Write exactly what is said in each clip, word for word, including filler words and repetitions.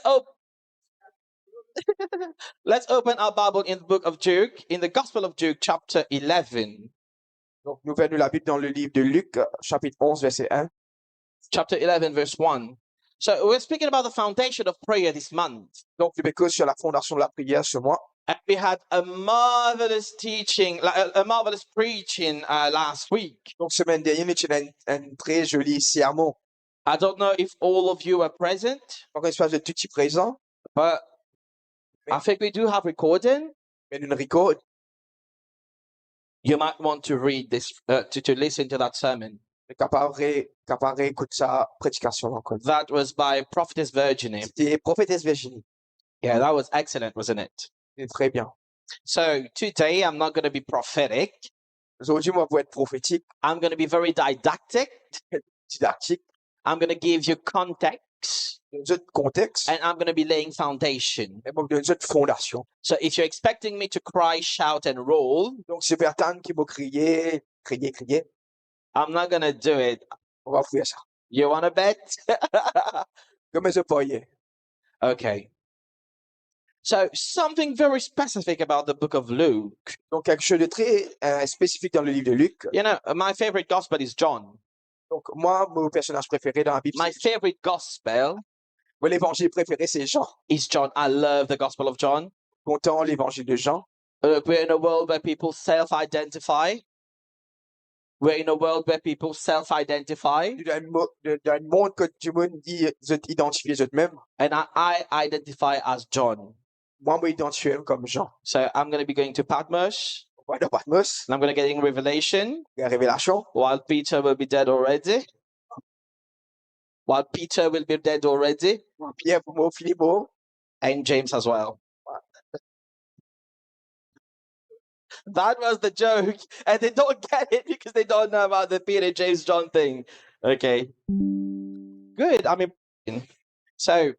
Oh. Let's open our Bible in the book of Luke, in the Gospel of Luke, chapter eleven. Donk, nou ouver nou Labib dan le liv de Lik, sapit onz, verse enn. Chapter eleven, verse one. So we're speaking about the foundation of prayer this month. Donk, nou pe koz sir lafondasion de lapriyer se mwa. And we had a marvelous teaching, like, a, a marvelous preaching, uh, last week. Donk, semenn dernie, nou ti ena enn, enn tre zoli sermon. I don't know if all of you were present, Ankor enn fwa, zot tou ti prezan, but I think we do have recording. Me nou ena rekord. You might want to read this, uh, to, to listen to that sermon. Kapav re-, kapav reekout sa predikasion ankor. That was by Prophetess Virginie. Sete Profetes Virginie. Yeah, that was excellent, wasn't it? Sete tre bien. So today I'm not gonna be prophetic. Zordi, mo pa pou et profetik. I'm gonna be very didactic. Didaktik. I'm gonna give you context. Donn zot kontex. And I'm gonna be laying foundation. E mo donn zot fondasion. So if you're expecting me to cry, shout, and roll, Donk, si zot pe atann ki mo kriye, kriye, kriye, I'm not gonna do it. Mo pa pou fer sa. You wanna bet? Kouma zot parye? Okay. So, something very specific about the book of Luke. Donk, kiksoz de tre, euh, spesifik dan le liv de Lik. You know, my favorite gospel is John. Donk, mwa, mo personaz prefere dan Labib, My se favorite gospel Mo levanzil prefere, se Jean. Is John. I love the Gospel of John. Kontan Levanzil de Jean. Uh, we're in a world where people self-identify. We're in a world where people self-identify. Nou dan enn mo-, de-, dan enn mond kot dimoun i-, zot idantifie zotmem. And I, I identify as John. Mwa, mo idantifie mwa kom Jean. So I'm gonna be going to Patmos. Mo pou al dan Patmos. And I'm gonna get in Revelation. Gagn revelasion. While Peter will be dead already. While Peter will be dead already. Pier pou mor, fini mor. And James as well. That was the joke. And they don't get it because they don't know about the Peter, James, John thing. Okay. Good. I mean, so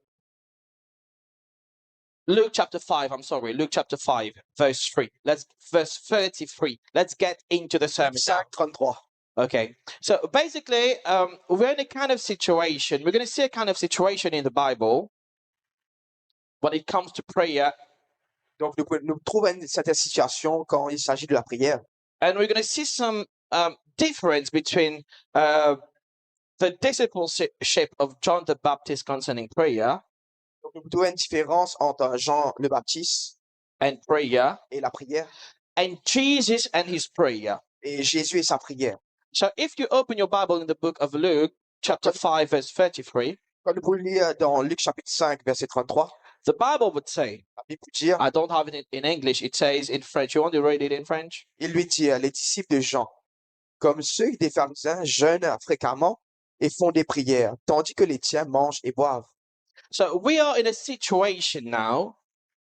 Luke chapter five, I'm sorry, Luke chapter five, verse three. Let's, verse thirty-three. Let's get into the sermon now. Cinq trente-trois. Okay. So basically, um, we're in a kind of situation, we're gonna see a kind of situation in the Bible when it comes to prayer. Donk, nou, nou trouv enn serten sitiasion kan il s'agit de la prière. And we're gonna see some, um, difference between, uh, the discipleship of John the Baptist concerning prayer Donk, nou trouv enn diferans ant Jean le Baptiste and prayer e lapriyer, and Jesus and his prayer. E Zezi e sa priyer. So if you open your Bible in the book of Luke, chapter five, verse thirty-three, Kan nou pou lir dan Lik sapit sink, verse trente-trois, the Bible would say, Labib pou dir, I don't have it in, in English, it says in French. You want to read it in French? Il lui dit, les disciples de Jean, comme ceux des pharisiens jeûnent fréquemment et font des prières, tandis que les tiens mangent et boivent. So we are in a situation now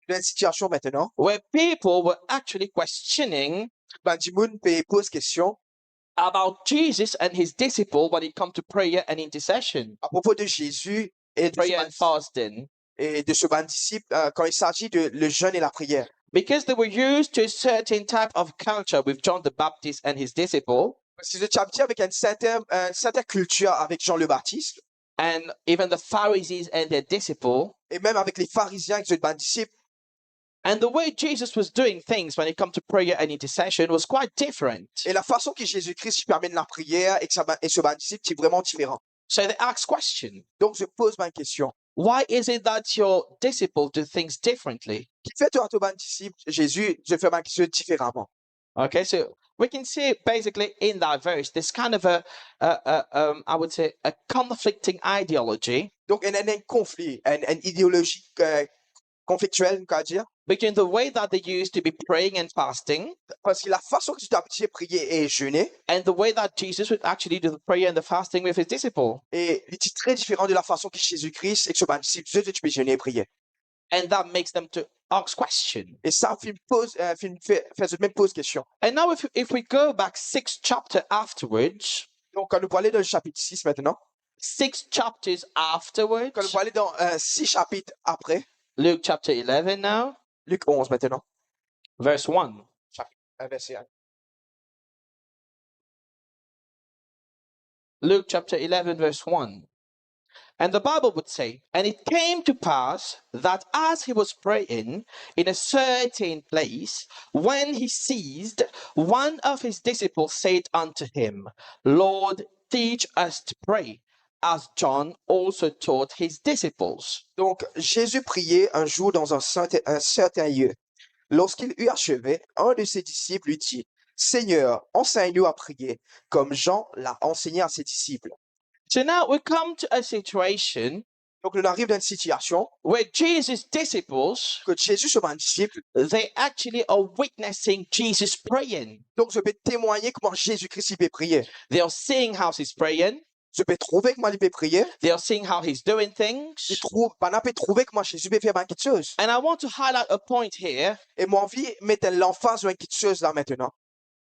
Nou dan enn sitiasion aster where people were actually questioning Bann dimoun pe poz kestion about Jesus and his disciple when it come to prayer and intercession. Apropo de Zezi e de so bann, Prayer and fasting. E de so bann disip, euh, kan il s'agit de le jeûne et la prière. Because they were used to a certain type of culture with John the Baptist and his disciple. Parski zot ti abitie avek enn serten, enn serten kiltir avek Jean le Baptiste. And even the Pharisees and their disciple. E mem avek le Farizien ek zot bann disip. And the way Jesus was doing things when it come to prayer and intercession was quite different. E lafason ki Zezi Kris ti pe amenn lapriyer ek sa bann, e so bann disip ti vreman diferan. So they ask question. Donk, zot poz bann kestion. Why is it that your disciple do things differently? Kifer twa, to bann disip Zezi, zot fer bann kiksoz diferaman? Okay, so we can see basically in that verse, this kind of a, a, a, um, I would say, a conflicting ideology. Donk, enn, enn, enn konfli, enn, enn ideolozi, euh, konfliktiel, nou kapav dir. Between the way that they used to be praying and fasting, Parski lafason ki zot ti abitie priye e zene, and the way that Jesus would actually do the prayer and the fasting with his disciple. E li ti tre diferan de lafason ki Zezi Kris ek so bann disip, zot, zot ti pe zene e priye. And that makes them to ask question. E sa finn poz, euh, finn fer, fer zot mem poz kestion. And now if, if we go back six chapter afterwards, Donk, kan nou pou ale dan sapit sis aster, six chapters afterwards, kan nou pou ale dan, euh, sis sapit apre, Luke chapter eleven now, Lik onz aster, verse one. Sapit enn, verse enn. Luke chapter eleven, verse one. And the Bible would say, "And it came to pass that as he was praying in a certain place, when he ceased, one of his disciples said unto him, Lord, teach us to pray, as John also taught his disciples." Donc, Jésus priait un jour dans un certain, un certain lieu. Lorsqu'il eut achevé, un de ses disciples lui dit, Seigneur, enseigne-nous à prier, comme Jean l'a enseigné à ses disciples. So now we come to a situation Donc, nous arrivons dans une situation where Jesus' disciples, que Jésus, son disciple, they actually are witnessing Jesus praying. Donc, zot pe temwagne kouma Zezi Kris li pe priye. They are seeing how he's praying. Zot pe trouve kouma li pe priye. They are seeing how he's doing things. Zot trouv, bann la pe trouve kouma Zezi pe fer bann kiksoz. And I want to highlight a point here. E mo anvi met lanfaz lor enn kiksoz la aster.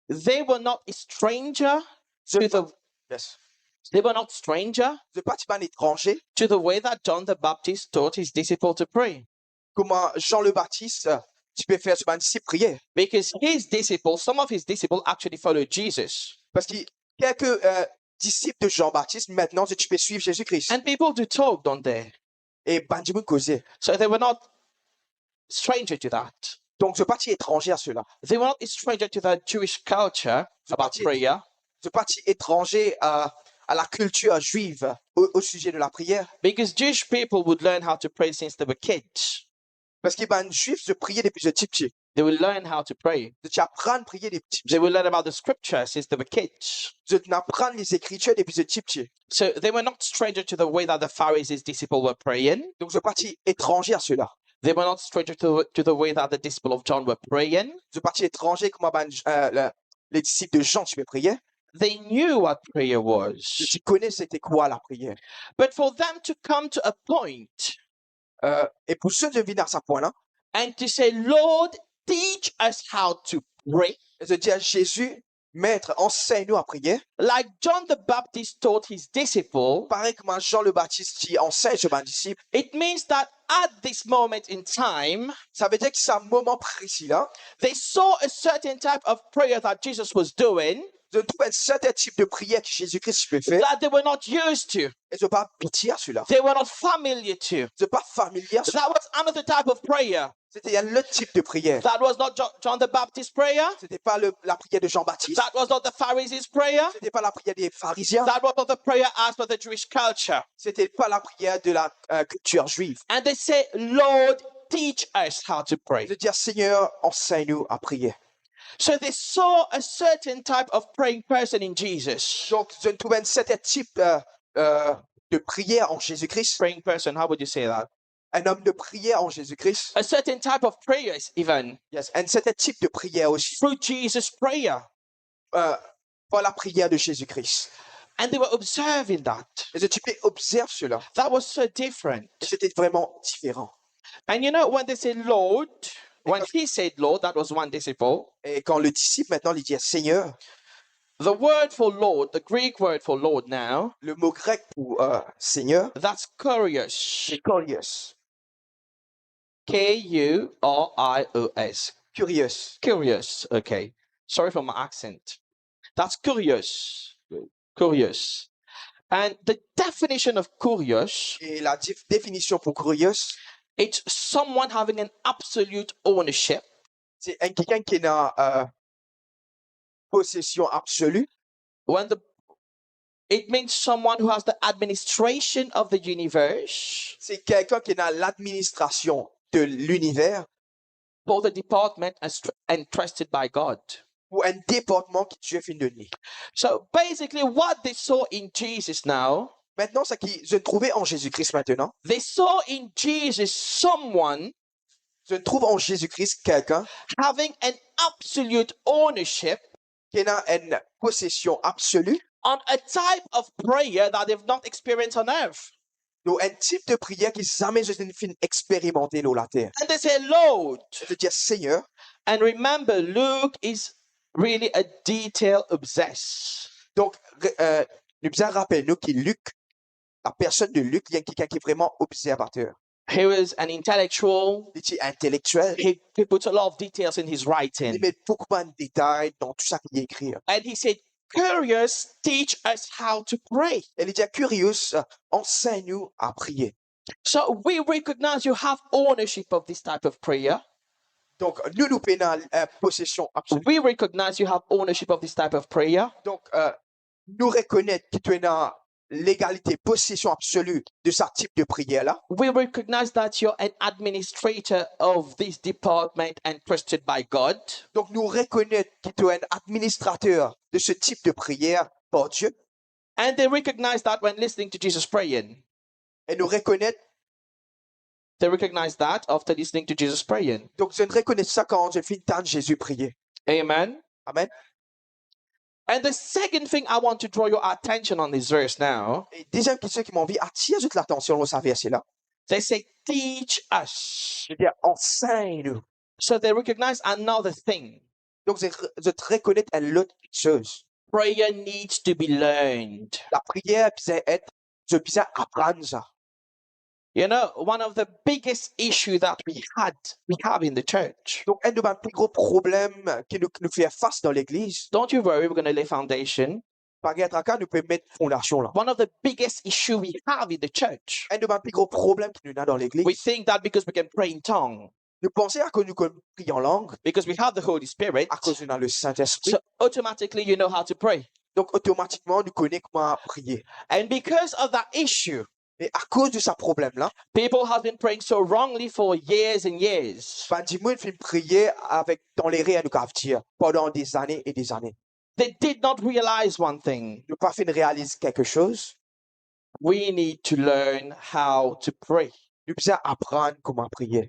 They were not a stranger to the, Yes. They were not stranger Zot pa ti bann etranze to the way that John the Baptist taught his disciple to pray. Kouma Jean le Baptiste, euh, ti pe fer so bann disip priye. Because his disciples, some of his disciples actually followed Jesus. Parski kelke, euh, disip de Jean Baptiste, aster, zot ti pe swiv Zezi Kris. And people do talk, don't they? E bann dimoun koze. So they were not stranger to that. Donc, zot pa ti etranze a sela. They were not a stranger to the Jewish culture about prayer. Zot pa ti etranze a, a lakiltir zwiv o, o size de lapriyer. Because Jewish people would learn how to pray since they were kids. Parski bann Zwif, zot priye depi zot tipti. They will learn how to pray. Zot ti aprann priye depi tipti. They will learn about the scripture since they were kids. Zot inn aprann Lezekritir depi zot tipti. So they were not stranger to the way that the Pharisees' disciples were praying. Donk, zot pa ti etranze a sela. They were not stranger to, to the way that the disciple of John were praying. Zot pa ti etranze kouma bann, euh, le, le disip de Jean ti pe priye. They knew what prayer was. Zot ti kone sete kwa lapriyer. But for them to come to a point, euh, e pou zot vinn a sa pwin la, and to say, "Lord, teach us how to pray," e zot dir, "Zezi, Met, ansegn nou a priye." Like John the Baptist taught his disciple, parey kouma Jean le Baptiste ti ansegn so bann disip. It means that at this moment in time, Sa ve dir ki sa moman presi la, they saw a certain type of prayer that Jesus was doing, zot trouv enn serten tip de priyer ki Zezi Kris ti pe fer, that they were not used to. E zot pa abitye a sela. They were not familiar to. Zot pa familie a sela. That was another type of prayer. Sete enn lot tip de priyer. That was not Jo-, John the Baptist prayer. Sete pa le, lapriyer de Jean Baptiste. That was not the Pharisees' prayer. Sete pa lapriyer de Farizien. That was not the prayer as per the Jewish culture. Sete pa lapriyer de la, euh, kiltir zwiv. And they say, "Lord, teach us how to pray." Zot dir, "Seigneur, ansegn nou a priye." So they saw a certain type of praying person in Jesus. Donk, zot trouv enn serten tip, euh, euh, de priyer an Zezi Kris. Praying person, how would you say that? Enn om de priyer an Zezi Kris. A certain type of prayers, even. Yes, enn serten tip de priyer osi. Through Jesus' prayer. Euh, par lapriyer de Zezi Kris. And they were observing that. E zot ti pe observ sela. That was so different. E sete vreman diferan. And you know, when they say, "Lord," when he said, "Lord," that was one disciple. E kan le disip, aster, li dir, "Seigneur," The word for Lord, the Greek word for Lord now, le mo grek pou, euh, Seigneur, that's kurios. Se kurios. K U R I O S. Kurios. Kurios, okay. Sorry for my accent. That's kurios. Kurios. And the definition of kurios, E la dif-, definision pou kurios, it's someone having an absolute ownership. Se enn kikenn ki ena, euh, posesion absoli. When the, it means someone who has the administration of the universe. Se kelkenn ki ena ladministrasion de liniver. For the department enstr-, entrusted by God. Pou enn departman ki Die finn donn li. So basically, what they saw in Jesus now, Aster, seki zot trouve an Zezi Kris aster, they saw in Jesus someone zot trouv an Zezi Kris kelkenn having an absolute ownership ki ena enn posesion absoli on a type of prayer that they've not experienced on earth. Donk, enn tip de priyer ki zame zot inn finn experimante lor later. And they say, "Lord." Zot dir, "Seigneur." And remember, Luke is really a detail obsessed. Donk, re-, euh, nou bizin rapel nou ki Lik, lapersonn de Lik, li enn kikenn ki vreman observater. He was an intellectual. Li ti intelektiel. He, he puts a lot of details in his writing. Li met boukou bann detay dan tou seki li ekrir. And he said, Kurios, teach us how to pray. E li dir, Kurios, euh, ansegn nou a priye. So we recognize you have ownership of this type of prayer. Donk, nou, nou pena, euh, posesion absoli. We recognize you have ownership of this type of prayer. Donk, euh, nou rekonet ki to ena legalite, posesion absoli de sa tip de priyer la. We recognize that you're an administrator of this department entrusted by God. Donk, nou rekonet ki to enn administrater de se tip de priyer par Die. And they recognize that when listening to Jesus praying. E nou rekonet They recognize that after listening to Jesus praying. Donk, zot rekonet sa kan zot finn tann Zezi priye. Amen. Amen. And the second thing I want to draw your attention on this verse now. E deziem kiksoz ki mo anvi atir zot latansion lor sa verse la. They say, "Teach us." Li dir, ansegn nou. So they recognize another thing. Donk, zot, zot rekonet enn lot kiksoz. Prayer needs to be learned. Lapriyer bizin et, zot bizin aprann sa. You know, one of the biggest issue that we had, we have in the church. Donk, enn de bann pli gro problem ki nou, ki nou fer fas dan legliz. Don't you worry, we're gonna lay foundation. Pa gagn traka, nou pe met fondasion la. One of the biggest issue we have in the church. Enn de bann pli gro problem ki nou ena dan legliz. We think that because we can pray in tongue. Nou panse akoz nou konn priye an lang. Because we have the Holy Spirit. Akoz nou ena Lesintespri. So automatically you know how to pray. Donk, otomatikman, nou kone kouma priye. And because of that issue, E akoz de sa problem la, people have been praying so wrongly for years and years. Bann dimoun finn priye avek dan lerer, nou kapav dir, pandan dezane e dezane. They did not realize one thing. Zot pa finn realiz kiksoz. We need to learn how to pray. Nou bizin aprann kouma priye.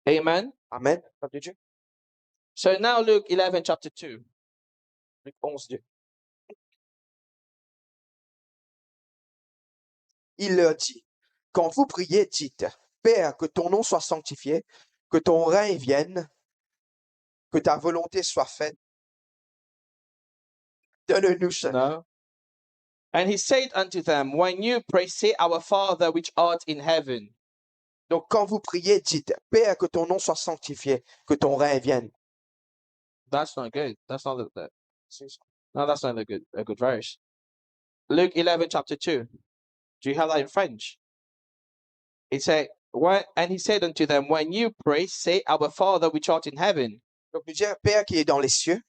Amen. Amen. Peuple de Dieu. So now Luke eleven, chapter two. Lik onz de. Il leur dit, quand vous priez, dites, Père, que ton nom soit sanctifié, que ton règne vienne, que ta volonté soit faite. Donne-nous ce... No. And he said unto them, When you pray, say, Our Father which art in heaven. Donc, quand vous priez, dites, Père, que ton nom soit sanctifié, que ton règne vienne. That's not good. That's not the, the, no, that's not a good, a good verse. Luke eleven, chapter two. Do you have that in French? It say, when, and he said unto them, When you pray, say, Our Father which art in heaven. Donc, nous dire, Père qui est dans les cieux,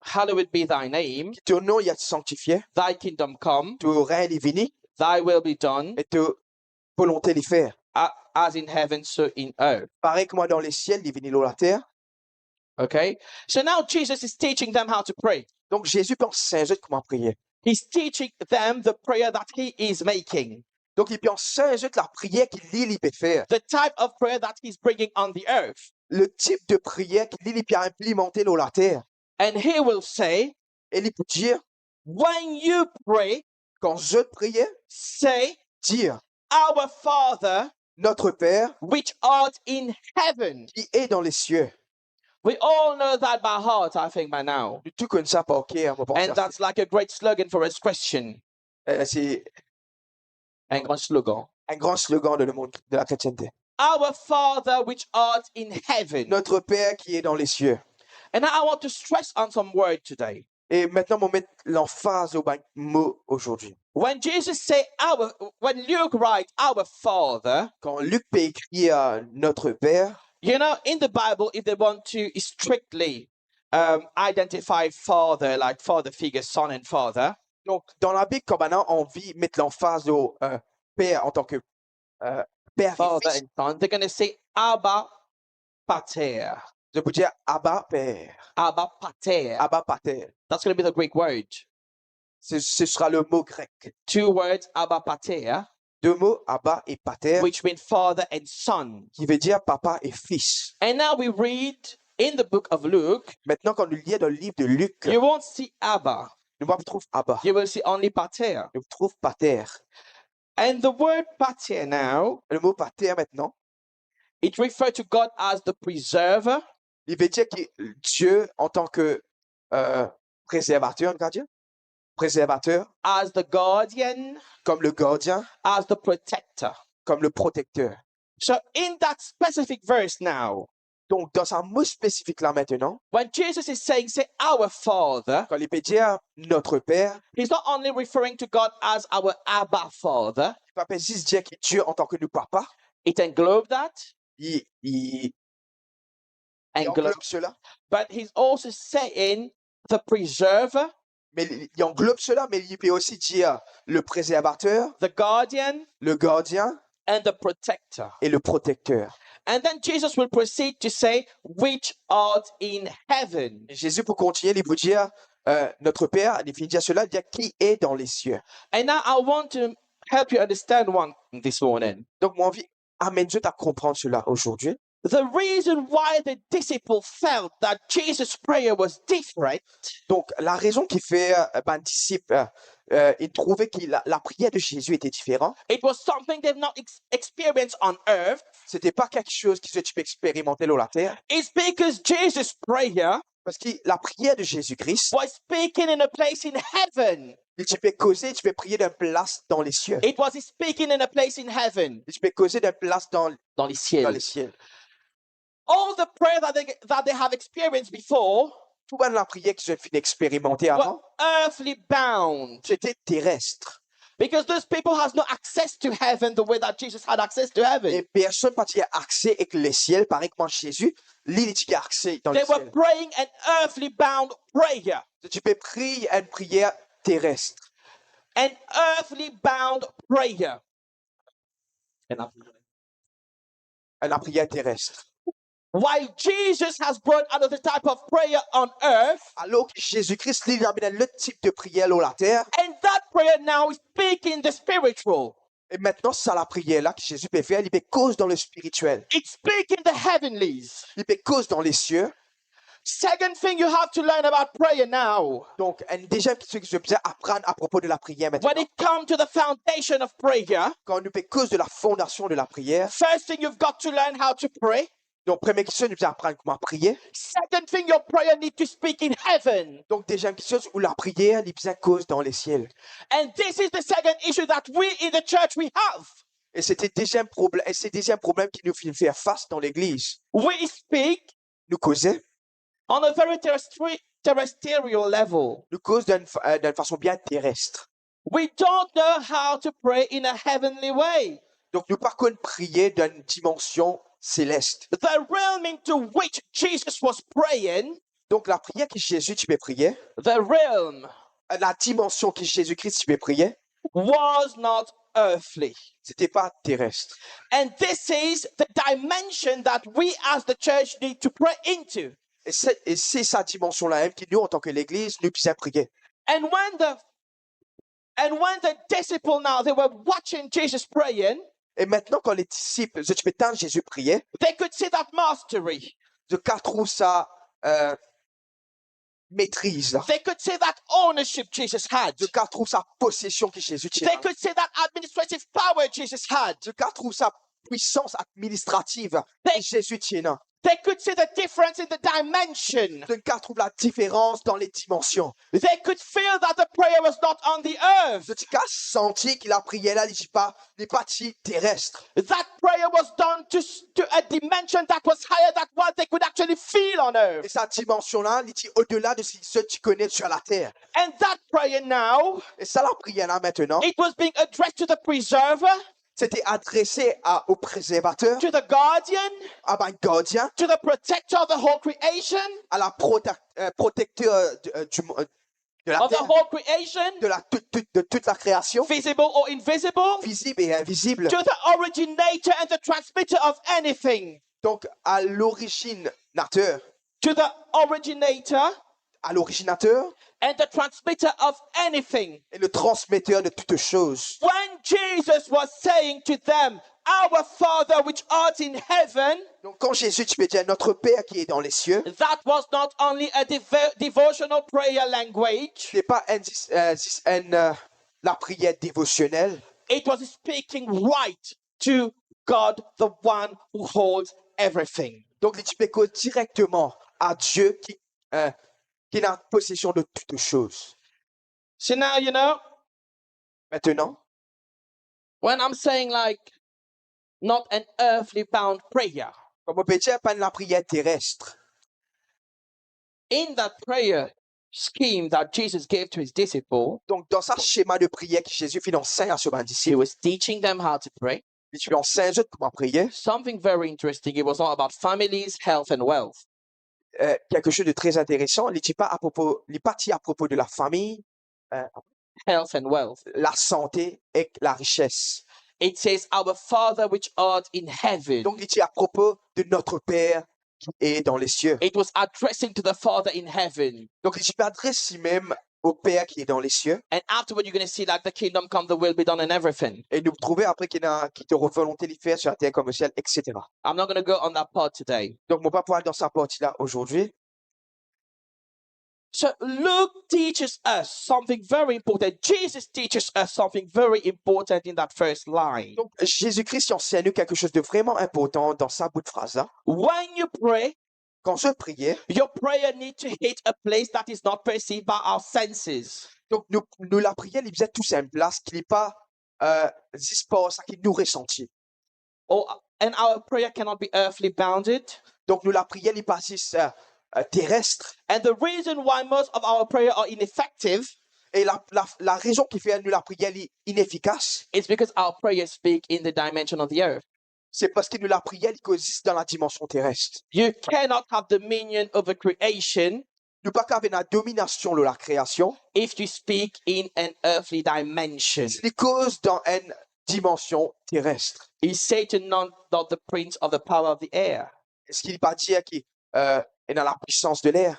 hallowed be thy name. Que ton nom soit sanctifié. Thy kingdom come. Ton règne vienne. Thy will be done. Et ta volonté li fer. A-, as in heaven, so in earth. Parey kouma dan lesiel, li vini lor later. Okay? So now Jesus is teaching them how to pray. Donk, Zezi pe ansegn zot kouma priye. He's teaching them the prayer that he is making. Donk, li pe ansegn zot lapriyer ki li, li pe fer. The type of prayer that he's bringing on the earth. Le tip de priyer ki li, li pe inplimante lor later. And he will say, E li pou dir, When you pray, kan zot priye, say, dir, Our Father, Notre Père, which art in heaven. Qui est dans les cieux. We all know that by heart, I think, by now. Nou tou konn sa par ker, mo panse. And that's like a great slogan for us Christian. Eh, c'est un grand slogan. Un grand slogan de le monde, de la chrétienté. Our Father which art in heaven. Notre Père qui est dans les cieux. And I want to stress on some word today. E mintnan, mo met lanfaz lor bann mo azordi. When Jesus say our, when Luke write our Father, Kan Lik pe ekrir, euh, Notre Père, you know, in the Bible, if they want to strictly, um, identify father, like father figure, son and father, donk, dan Labib, kan bann-la anvi met lanfaz lor, euh, per antan ke, euh, per e fis, father and son, they're gonna say Abba Pater. Zot pou dir Abba Père. Abba Pater. Abba Pater. That's gonna be the Greek word. Ce, ce sera le mot grec. Two words, Abba Pater, deux mots, Abba et Pater, which mean father and son, qui veut dire papa et fils. And now we read in the book of Luke. Maintenant, quand nous lisons dans le livre de Luc, you won't see Abba. Nou pa trouv Abba. You will see only Pater. Nou trouv Pater. And the word Pater now, le mot Pater maintenant, it refers to God as the preserver. Li ve dir ki Dieu en tant que, euh, préservateur, nou kapav dir, préservateur. As the guardian. Comme le gardien. As the protector. Comme le protecteur. So in that specific verse now, Donc, dans ce mot spécifique là maintenant, When Jesus is saying, say, "Our Father," quand il peut dire notre Père, he's not only referring to God as our Abba Father, il peut pas juste dire que Dieu en tant que nous papa, it englobes that. il, il Englobes. englobe cela. But he's also saying the preserver, Mais il il englobe cela, mais il peut aussi dire le préservateur, the guardian, le gardien and the protector. Et le protecteur. And then Jesus will proceed to say, "Which art in heaven." Et Jésus, pour continuer, il vous dire euh, notre Père, il finit dire cela, il dit qui est dans les cieux. And now I want to help you understand one thing this morning. Donc, moi, envie amener à comprendre cela aujourd'hui. The reason why the disciples felt that Jesus' prayer was different Donc, la raison qui fait euh, ben, disciple, euh, euh, il trouvait que la, la prière de Jésus était différente. It was something they've not ex- experienced on earth. C'était pas quelque chose que tu peux expérimenter sur la terre. It's because Jesus' prayer Parce que la prière de Jésus-Christ, was speaking in a place in heaven. tu peux causer, tu peux prier d'une place dans les cieux. It was speaking in a place in heaven. Tu peux causer d'une place dans, Dans les cieux. Dans les cieux. All the prayer that they, that they have experienced before Tout le monde la prière qu'ils ont fini expérimenter were avant, earthly bound. C'était terrestre. Because those people has no access to heaven the way that Jesus had access to heaven. Et personne n'a accès avec le ciel, pareil comme Jésus, lui, il a accès dans They le were ciel. Praying an earthly bound prayer. Tu peux prier une prière terrestre. An earthly bound prayer. Une prière terrestre. While Jesus has brought another type of prayer on earth, Alors que Jésus-Christ, lui, il a amené l'autre type de prière sur la terre. And that prayer now is speaking the spiritual. Et maintenant, ça, la prière là que Jésus peut faire, il peut causer dans le spirituel. It's speaking the heavenlies. Il peut causer dans les cieux. Second thing you have to learn about prayer now. Donc, une deuxième question que je veux apprendre à propos de la prière maintenant. When it comes to the foundation of prayer, Quand nous peut causer de la fondation de la prière, first thing you've got to learn how to pray. Donc, première question, nous devons apprendre comment prier. Second thing, your prayer need to speak in heaven. Donc, deuxième question, où la prière, li bizin koz dan lesiel. And this is the second issue that we in the church we have. Et c'était deuxième problème, et c'est deuxième problème qui nous fait faire face dans l'église. We speak Nous koze, on a very terrestri- terrestrial level. nous koz d'une fa- euh, d'une façon bien terrestre. We don't know how to pray in a heavenly way. Donc, nou pa konn priye dan enn dimansion selest. The realm into which Jesus was praying, Donc, la prière que Jésus ti pe priye, the realm euh, la dimansion que Jésus-Christ ti pe priye, was not earthly. c'était pas terrestre. And this is the dimension that we as the church need to pray into. Et c'est et c'est sa dimension-là même que nous, en tant que l'église, nous bizin priye. And when the and when the disciples now they were watching Jesus praying, Et maintenant, quand les disciples, zot ti pe tann Jésus priye, they could see that mastery. zot kav trouv sa euh, maîtrise la. They could see that ownership Jesus had. Zot kav trouv sa posesion que Jésus ti They ena. Could see that administrative power Jesus had. Zot kav trouv sa puissance administrative They- que Jésus ti ena. They could see the difference in the dimension. Zot kav trouv la différence dans les dimensions. They could feel that the prayer was not on the earth. Zot ti kav santi que la prière là, li ti pa, li pa ti terrestre. That prayer was done to, s- to a dimension that was higher than what they could actually feel on earth. Et sa dimension-là, li ti au-delà de ce que zot ti kone sur la terre. And that prayer now, Et sa, la prière là maintenant, it was being addresshed to the preserver, c'était adressé à, au préservateur, to the guardian, à un gardien, to the protector of the whole creation, à la prota- euh, protecteur de, euh, du mo- euh, de la of the terre, whole creation, de, la, toute- toute- de toute la création, visible or invisible, visible et invisible. To the originator and the transmitter of anything. Donc, à l'originateur, To the originator à l'originateur and the transmitter of anything. Et le transmetteur de toutes choses. When Jesus was saying to them, "Our Father which art in heaven," Donc, quand Jésus ti pe dire, notre Père qui est dans les cieux, that was not only a devo- devotional prayer language, c'est pas un, euh, un, euh, la prière dévotionnelle, it was speaking right to God, the one who holds everything. Donc, li ti pe koz directement à Dieu qui, euh, qui a possession de toutes choses. So now, you know, Maintenant, when I'm saying, like, not an earthly bound prayer, Kouma mo pe dir, pa enn lapriyer teres. In that prayer scheme that Jesus gave to his disciple, Donk, dan sa sema de priyer ki Zezi finn ansegn ar so bann he disip, was teaching them how to pray. Li ti ansegn zot kouma priye. Something very interesting. It was not about families, health, and wealth. Eh, quelque chose de très intéressant, li ti pa apropo, li pa ti apropo de lafami, eh, Health and wealth. Lasante ek larises. It says, "Our Father which art in heaven." Donk, li ti apropo de notre Père qui est dans les cieux. It was addressing to the Father in heaven. Donk, li ti pe adres limem au Père qui est dans les cieux. And afterward, you're gonna see, like, "The kingdom come, the will be done," and everything. E nou trouve apre ki ena, ki to volonte li fer sur la terre comme au ciel, et cetera. I'm not gonna go on that part today. Donk, mo pa pou al dan sa parti la azordi. So Luke teaches us something very important. Jesus teaches us something very important in that first line. Donk, Zezi Kri ansegn nou quelque chose de vraiment important dans sa bout fraz la. When you pray, Kan zot priye, your prayer need to hit a place that is not perceived by our senses. Donk, nou, nou lapriyer, li bizin tous enn plas ki li pa, eh, zis par sa ki nou resanti. Or, and our prayer cannot be earthly bounded. Donk, nou lapriyer, li pa zis, eh, eh, teres. And the reason why most of our prayer are ineffective E la, la, larezon ki fer nou lapriyer, li inefikas, is because our prayers speak in the dimension of the earth. Se parski nou lapriyer, li koz zis dan ladimansion teres. You cannot have dominion over creation Nou pa kav ena dominasion lor lakreasion if you speak in an earthly dimension. si li koz dan enn dimansion teres. Is Satan not, not the prince of the power of the air? Eski li pa dir ki, eh, ena lapwisans de ler?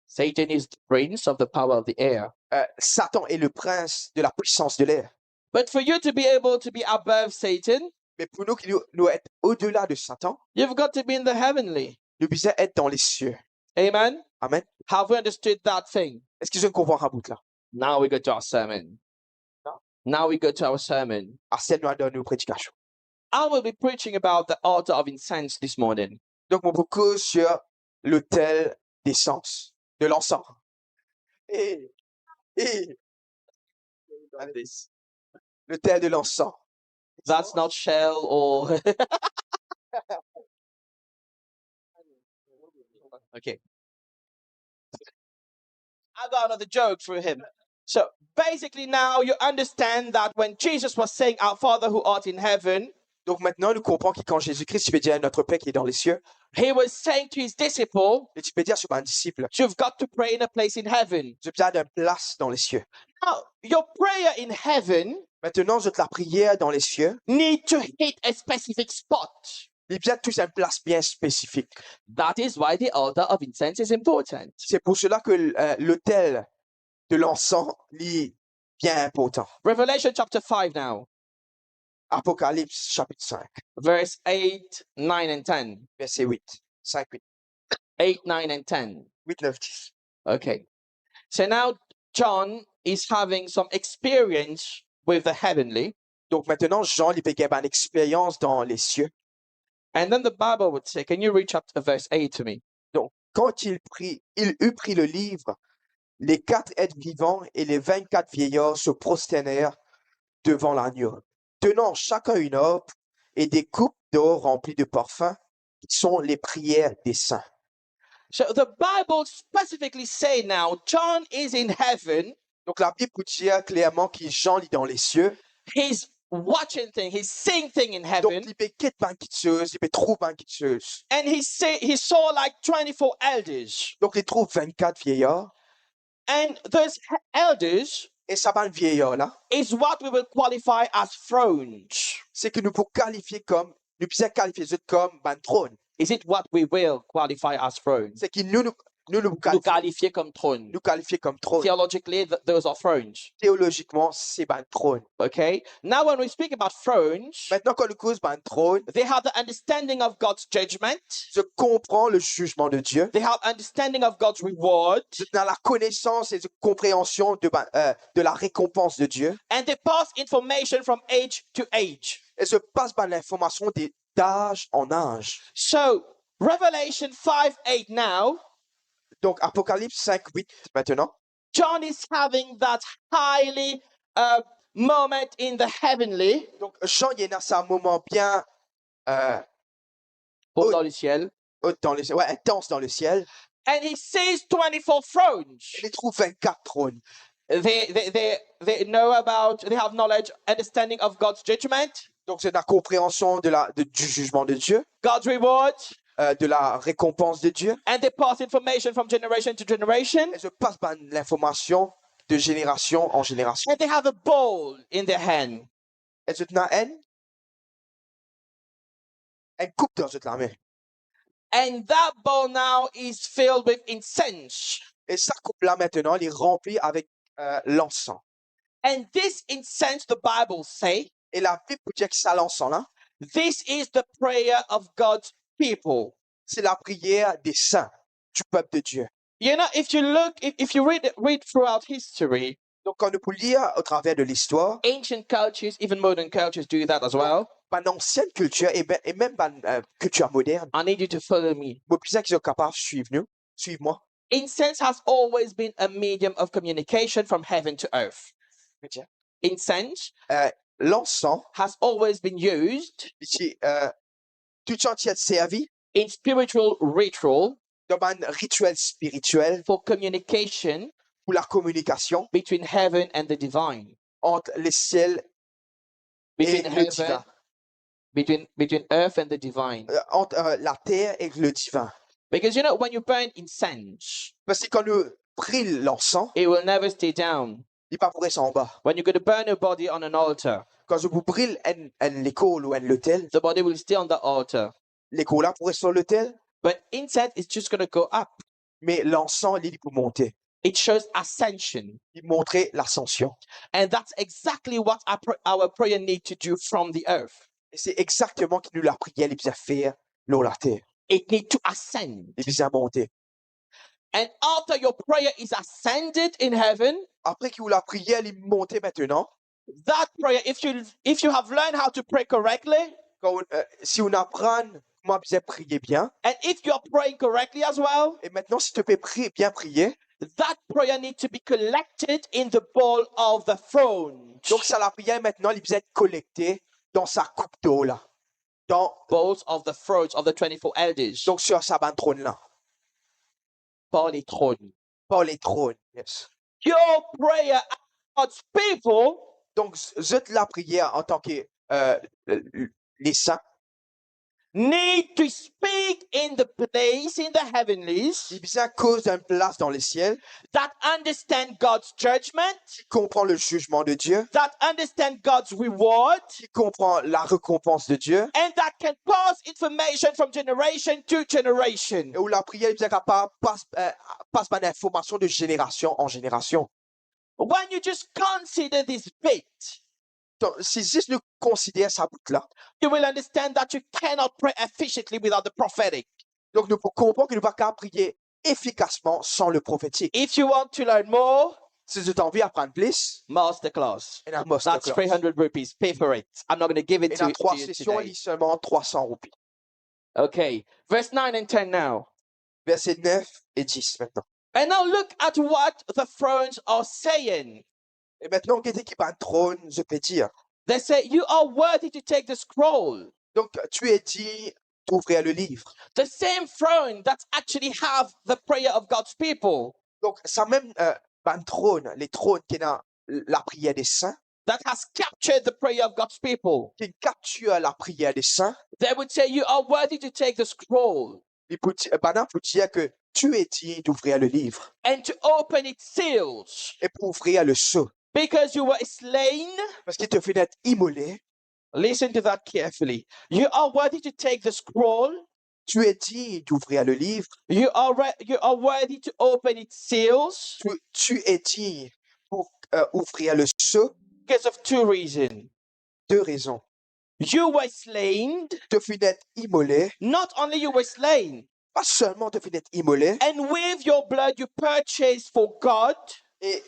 Satan is the prince of the power of the air. Eh, Satan est le prince de la puissance de l'air. But for you to be able to be above Satan, Me pou nou ki nou, nou et odela de Satan, you've got to be in the heavenly. nou bizin et dan lesie. Amen? Amen. Have we understood that thing? Eski zot konpran sa bout la? Now we go to our sermon. Non? Now we go to our sermon. Aster nou al dan nou predikasion. I will be preaching about the altar of incense this morning. Donk, mo pou koz sur lotel d'esans, de lansan. Eh, eh. Lotel de lansan. That's not Shell or Okay. I got another joke for him. So basically, now you understand that when Jesus was saying, "Our Father who art in heaven," Donk, aster nou konpran ki kan Zezi Kri ti pe dir, "Notre Père qui est dans les cieux," he was saying to his disciple, li ti pe dir so bann disip, "You've got to pray in a place in heaven." Zot bizin al dan enn plas dan lesie. Now, your prayer in heaven Aster, zot lapriyer dan lesie need to hit a specific spot. Li bizin tous enn plas bien spesifik. That is why the altar of incense is important. Se pou sela ki, eh, lotel de lansan, li bien inportan. Revelation chapter five now. Apokalips sapit sink. Verse eight, nine and ten. Verse eight, sink, eight. Eight, nine and ten. Wit, nef, dis. Okay. So now John is having some experience with the heavenly. Donk, aster, Jean, li pe gagn bann experyans dan lesie. And then the Bible would say, can you read chapter, verse eight to me? Donk, quand il prit, il eut pris le livre, les quatre êtres vivants et les vingt-quatre vieillards se prosternèrent devant l'agneau, tenant chacun une harpe et des coupes d'or remplies de parfums, qui sont les prières des saints. So the Bible specifically say now, John is in heaven. Donk, Labib pou dir klerman ki Jean, li dan lesie. He's watching thing, he's seeing thing in heaven. Donk, li pe get bann kiksoz, li pe trouv bann kiksoz. And he say, he saw, like, twenty-four elders. Donk, li trouv vingt-quatre vieyar. And those he-, elders E sa bann vieyar la, is what we will qualify as thrones. Seki nou pou kalifie kom, nou bizin kalifie zot kom bann tronn. Is it what we will qualify as thrones? Seki nou, nou, nou, nou pou Nou kalifie, kalifie kom tronn. Nou kalifie kom tronn. Theologically, th-, those are thrones. Teolozikman, se bann tronn. Okay? Now, when we speak about thrones, Aster, kan nou koz bann tronn, they have the understanding of God's judgment. Zot konpran le jugement de Dieu. They have understanding of God's reward. Zot ena lakonesans e zot konpreansion de ba-, eh, de la rekonpans de Dieu. And they pass information from age to age. E zot pas bann linformasion de, d'az an az. So, Revelation five eight now, Donk, Apokalips sink wit aster, John is having that highly, uh, moment in the heavenly. Donk, Jean, li ena sa moman bien, eh, Haut dans le ciel. Haut dans le ciel. Ouais, intense dans le ciel. And he sees twenty-four thrones. Il trouve vingt-quatre trônes. They, they, they, they know about, they have knowledge, understanding of God's judgment. Donc, c'est la compréhension de la, de, du jugement de Dieu. God's reward. Euh, de la récompense de Dieu. And they pass information from generation to generation. Et je passe par l'information de génération en génération. And they have a bowl in their hand. Et zot ena enn, enn koup dan zot lame. And that bowl now is filled with incense. E sa koup la, aster, li ranpli avek, euh, lansan. And this incense, the Bible say, E Labib pou dir ki sa lansan la, this is the prayer of God's people. Se lapriyer de sin, du peuple de Dieu. You know, if you look, if, if you read, read throughout history, Donc, kan nou pou lir atraver de listwar, ancient cultures, even modern cultures do that as well. Bann ansien kiltir e be-, e mem bann, euh, kiltir modern, I need you to follow me. Mo bizin ki zot kapav swiv nou, swiv mwa. Incense has always been a medium of communication from heaven to earth. Vedir? Incense, euh, lansan, has always been used, li ti, euh, toultan ti ete servi, in spiritual ritual, dan bann ritiel spiritiel, for communication, pou lakominikasion, between heaven and the divine, ant lesiel, between e le heaven, divin, between, between earth and the divine, euh, ant, euh, later ek le divin. Because, you know, when you burn incense, parski kan nou bril lansan, it will never stay down. Li pa pou res anba. When you're gonna burn your body on an altar, Kan zot pou bril enn, enn lekor ou enn lotel, the body will stay on the altar. Lekor la pou res lor lotel. But incense is just gonna go up. Me lansan, li, li pou monte. It shows ascension. Li montre lasansion. And that's exactly what our pr-, our prayer need to do from the earth. E se exakteman ki nou lapriyer li bizin fer lor later. It need to ascend. Li bizin monte. And after your prayer is ascended in heaven, apre ki ou lapriyer li monte aster, that prayer, if you, if you have learned how to pray correctly, kan ou, euh, si ou aprann kouma bizin priye bien, and if you are praying correctly as well, e aster si to pe priye, bien priye, that prayer need to be collected in the bowl of the throne. Donk sa lapriyer aster, li bizin kolekte dan sa koup dor la. Dan bowls of the thrones of the twenty-four elders. Donk, sir sa bann tronn la. Par les trônes. Par les trônes, yes. Your prayer as God's people, donk, z-, zot lapriyer antan ki, euh, le, le, le sin, need to speak in the place in the heavenlies, li bizin koz dan enn plas dan lesiel, that understand God's judgment, ki konpran le jugement de Dieu, that understand God's reward, ki konpran la rekonpans de Dieu, and that can pass information from generation to generation. E ou lapriyer bizin kapav pas, euh, pas bann informasion de zenerasion an zenerasion. When you just consider this bit, donk, si zis nou konsider sa bout la, you will understand that you cannot pray efficiently without the prophetic. Donk, nou pou konpran ki nou pa kapav priye efikasman san le profetik. If you want to learn more, si zot anvi aprann plis, masterclass. Ena masterclass. That's three hundred rupees. Pay for it. I'm not gonna give it to, to you today. Ena trwa sesion, li selman trwa san roupi. Okay, verse nine and ten now. Verse nef e dis aster. And now look at what the thrones are saying. E aster, gete ki bann tronn zot pe dir. They say, "You are worthy to take the scroll." Donk, tu es digne d'ouvrir le livre. The same throne that actually have the prayer of God's people. Donk, sa mem, euh, bann tronn, le tronn ki ena lapriyer de sin, that has captured the prayer of God's people, ki kaptir lapriyer de sin, they would say, "You are worthy to take the scroll." Li pou di-, bann la pou dir ke tu es digne d'ouvrir le livre. And to open its seals. E pou ouvrir le so. Because you were slain. Parski to finn et imole. Listen to that carefully. You are worthy to take the scroll. Tu es digne d'ouvrir le livre. You are re-, you are worthy to open its seals. Tu, tu es digne pour, euh, ouvrir le so. Because of two reasons. Deux raisons. You were slain. To finn et imole. Not only you were slain. Pa selman to finn et imole. And with your blood you purchased for God. E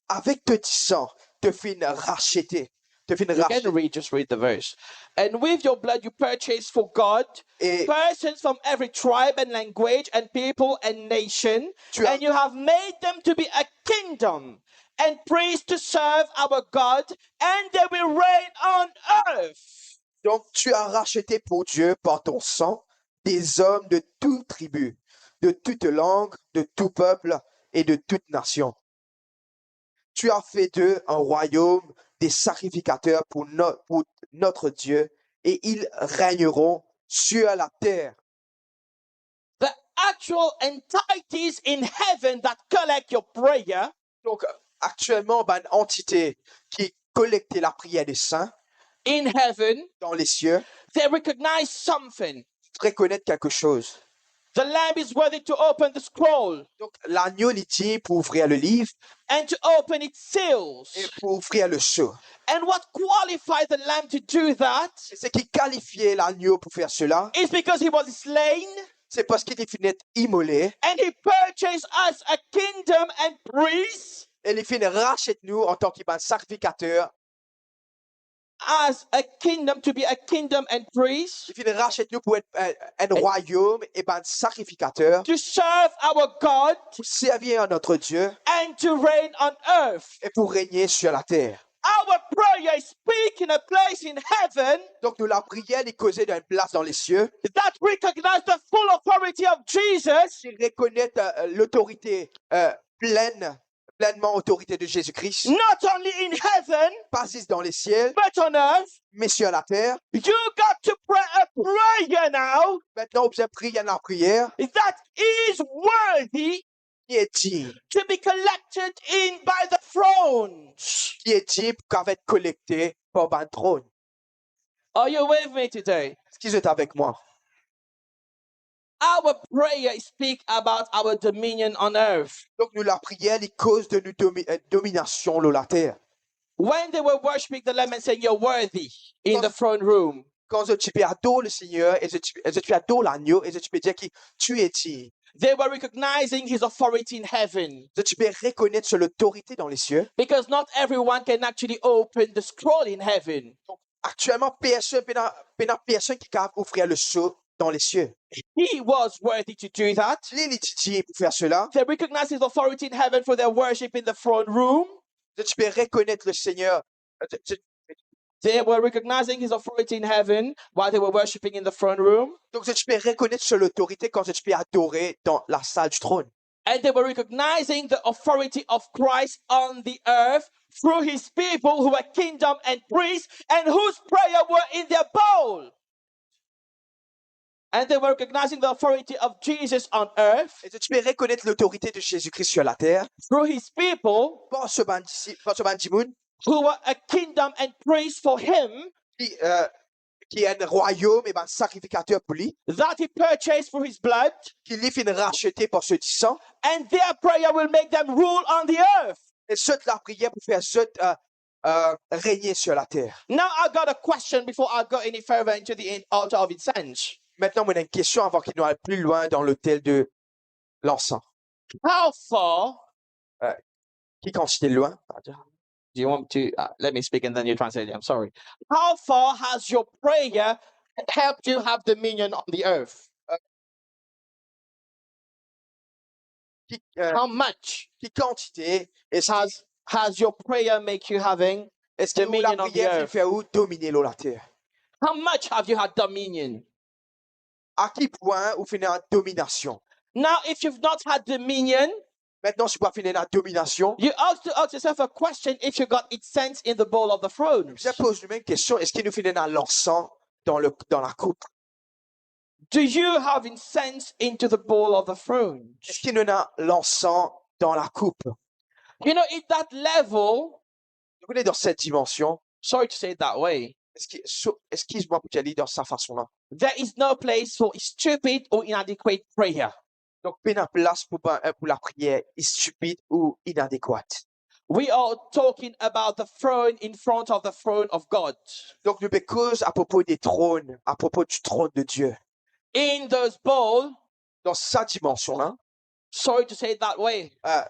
avek to disan, to finn rashete, to finn rashete. You can read, just read the verse. "And with your blood you purchased for God, e persons from every tribe and language and people and nation, tu as, and you have made them to be a kingdom and priests to serve our God, and they will reign on earth." Donk, tu as racheté pour Dieu par ton sang des hommes de toute tribu, de toute langue, de tout peuple et de toute nation. Tu as fait d'eux un royaume, des sacrificateurs pour no-, pour notre Dieu, et ils régneront sur la terre. The actual entities in heaven that collect your prayer Donc, actuellement, bann antite ki kolekte lapriyer de sin in heaven, dans les cieux, they recognize something. Reconnaître quelque chose. The Lamb is worthy to open the scroll. Donc, l'agneau, li dign pou ouvrir le livre and to open its seals. Et pou ouvrir le sceau. And what qualified the Lamb to do that Et ce qui qualifiait l'agneau pour faire cela, is because he was slain c'est parce qu'il fut imolé. And he purchased us a kingdom and priests. E li finn raset nou antan ki bann sakrifikater. As a kingdom, to be a kingdom and priests. Li finn raset nou pou et, eh, enn rwayom e bann sakrifikater. To serve our God. Pou servi a notre Dieu. And to reign on earth. E pou regne sur la terre. Our prayer is speaking a place in heaven. Donk nou lapriyer, li koze dan enn plas dan lesieu. That recognize the full authority of Jesus. Ki rekonet, eh, lotorite, eh, plenn, plenneman otorite de Zezi Kri. Not only in heaven, Pa zis dan lesiel, but on earth. Me sur la terre. You got to pray a prayer now. Mintnan ou bizin priye enn lapriyer. That is worthy Ki e dign. To be collected in by the thrones. Ki e dign pou kav et kolekte par bann tronn. Are you with me today? Eski zot avek mwa? Our prayer speak about our dominion on earth. Donk nou lapriyer, li koz de nou domi-, eh, dominasion lor later. When they were worshiping the Lamb and saying, "You're worthy," in the throne room, Kan zot ti pe ador Lesegner e zot ti, e zot ti pe ador Lagno e zot ti pe dir ki, "Tu es digne." They were recognizing his authority in heaven. Zot ti pe rekonet so lotorite dan lesieu. Because not everyone can actually open the scroll in heaven. Aktielman, personn, pena, pena personn ki kav ouvrir leso dan lesieu. He was worthy to do that. Li, li ti dign pou fer sela. They recognized his authority in heaven for their worship in the throne room. Zot ti pe rekonet Lesegner, eh, zot, zot They were recognizing his authority in heaven while they were worshiping in the throne room. Donk zot ti pe rekonet so lotorite kan zot ti pe adore dan lasal di tronn. And they were recognizing the authority of Christ on the earth through his people who were kingdom and priests and whose prayer were in their bowl. And they were recognizing the authority of Jesus on earth E zot ti pe rekonet lotorite de Zezi Kri sur later through his people par so bann disi-, par so bann dimoun who were a kingdom and priests for him, ki, eh, ki enn rwayom e bann sakrifikater pou li, that he purchased through his blood, ki li finn rasete par so disan, and their prayer will make them rule on the earth. E zot lapriyer pou fer zot, eh, eh, regne sur la terre. Now I got a question before I go any further into the in-, altar of incense. Mintnan, mo ena enn kestion avan ki nou al pli lwin dan lotel de lansan. How far Eh, ki kantite lwin? Do you want to, uh, let me speak and then you translate it. I'm sorry. How far has your prayer helped you have dominion on the earth? Eh, ki, eh, How much ki kantite eski, has, has your prayer make you having eski ou dominion on the lapriyer finn earth? Fer ou domine lor later? How much have you had dominion? A ki pwin ou finn ena dominasion? Now, if you've not had dominion, Mintnan, si ou pa finn ena dominasion, you have to ask yourself a question if you got incense in the bowl of the thrones. Bizin poz nou mem kestion, eski nou finn ena lansan dan le, dan lakoup? Do you have incense into the bowl of the thrones? Eski nou ena lansan dan lakoup? You know, at that level, Donk, nou dan set dimansion. Sorry to say it that way. Eski, so, eskiz mwa pou dir li dan sa fason la. There is no place for stupid or inadequate prayer. Donk, pena plas pou ba-, eh, pou lapriyer stipid ou inadekwat. We are talking about the throne in front of the throne of God. Donk, nou pe koz apropo de tronn, apropo di tronn de Dieu. In those bowl, Dan sa dimansion la, sorry to say it that way. Eh,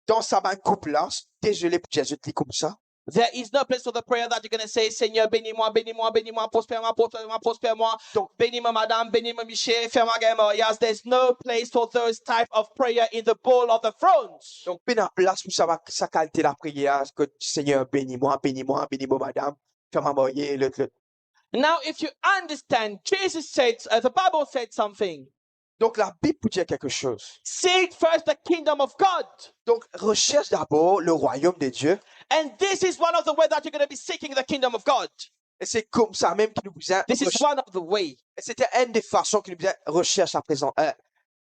dan sa bann koup la, dezole pou dir zot li koumsa. There is no place for the prayer that you're gonna say, "Seigneur, bénis-moi, bénis-moi, bénis-moi, prospère-moi, prospère-moi, prospère-moi, bénis-moi, madame, bénis-moi, monsieur, fais-moi gagner mariage." There's no place for those type of prayer in the bowl of the thrones. Donk, pena plas pou sa, sa kalite lapriyer, kot, "Seigneur, bénis-moi, bénis-moi, bénis-moi, madame, fer mwa marye, lot, lot." Now, if you understand, Jesus said, uh, the Bible said something. Donc la Bib pou dir quelque chose. Seek first the kingdom of God. Donc recherche d'abord le royaume de Dieu. And this is one of the ways that you're going to be seeking the kingdom of God. Et c'est comme ça même que nous besoin. This is one of the way. Et c'était une des façons que nous besoin recherche à présent euh,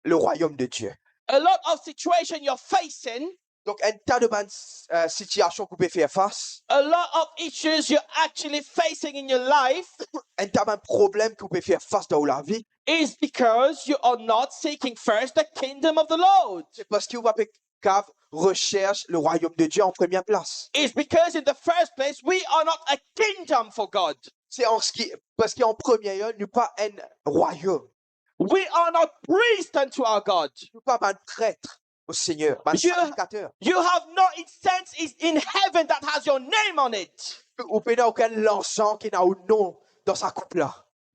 le royaume de Dieu. A lot of situation you're facing, Donc un tas de bonnes euh, situations qu'on peut faire face, a lot of issues you're actually facing in your life un tas de problèmes qu'on peut faire face dans la vie, is because you are not seeking first the kingdom of the Lord. C'est parce que vous avez qu'à recherche le royaume de Dieu en première place. It's because in the first place, we are not a kingdom for God. C'est en ce qui, parce qu'en premier lieu, nous pas un royaume. We are not priests unto our God. Nous pas un prêtre au Seigneur, un Dieu- sacrificateur. You have no incense is in heaven that has your name on it. Ou n'a aucun l'encens qui a un nom dans sa coupe là.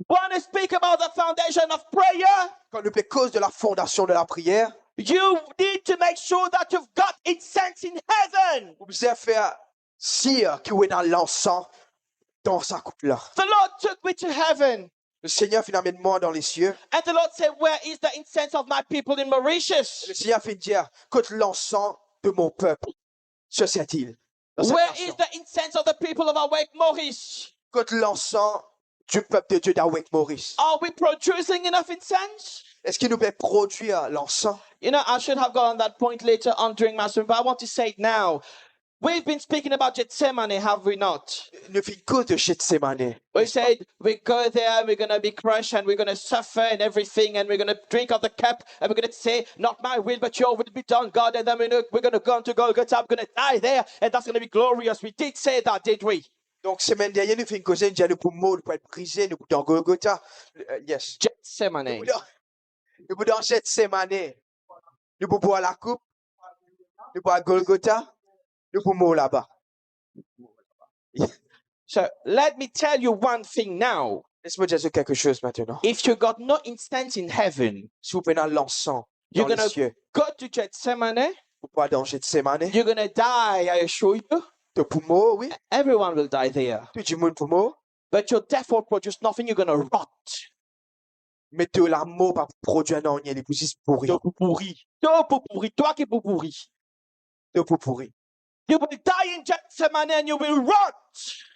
Want to speak about the foundation of prayer? Quand nous peut cause de la fondation de la prière, You need to make sure that you've got incense in heaven. Vous besoin faire sûr qu'il y a l'encens dans sa coupe là. The Lord took me to heaven, Le Seigneur finalement moi dans les cieux. And the Lord said, "Where is the incense of my people in Mauritius? Le Seigneur fait dire, côté l'encens de mon peuple sur cette île. Dans cette Where nation. Is the incense of the people of Awake Maurice? Côté l'encens du peuple de Dieu d'Awake Maurice. Are we producing enough incense?" Est-ce qu'il nous peut produire l'encens? You know, I should have gone on that point later on during my sermon, but I want to say it now. We've been speaking about Gethsemane, have we not? Nous faisons que de Gethsemane. We said we go there and we're going to be crushed and we're going to suffer and everything and we're going to drink of the cup and we're going to say, "Not my will, but your will be done, God." And then we're going to go into Golgotha, we're going to die there, and that's going to be glorious. We did say that, did we? Donc, semaine dernière, nous faisons une cause, nous disons, nous pour mort, nous pour être brisé, nous pour dans Golgotha. Euh, yes. Gethsemane. Nous pour dans, nous pour dans Gethsemane. Nous pour boire la coupe. Nous pour à Golgotha. Nous pour mort là-bas. So let me tell you one thing now. Laisse-moi dire quelque chose maintenant. If you got no incense in heaven, Si vous prenez l'encens you're dans going les to cieux, go to Gethsemane, vous pouvez dans Gethsemane. You're going to die, I assure you. Tout pour mort, oui. Everyone will die there. Tout le monde pour mort. But your death will produce nothing, you're going to rot. Mais tout la mort pas produire non, il est juste pourri. To pou pouri. To pou pouri. Twa ki pou pouri. Tout pour pourri. You will die in Gethsemane and you will rot.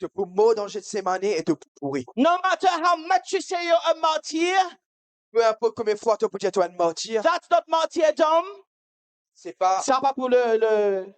Tout pour mort dans Gethsemane et tout pour pourri. No matter how much you say you're a martyr, Peu importe combien de fois tu peux dire tu es un martyr, that's not martyrdom. C'est pas, Sa pa pou le, le...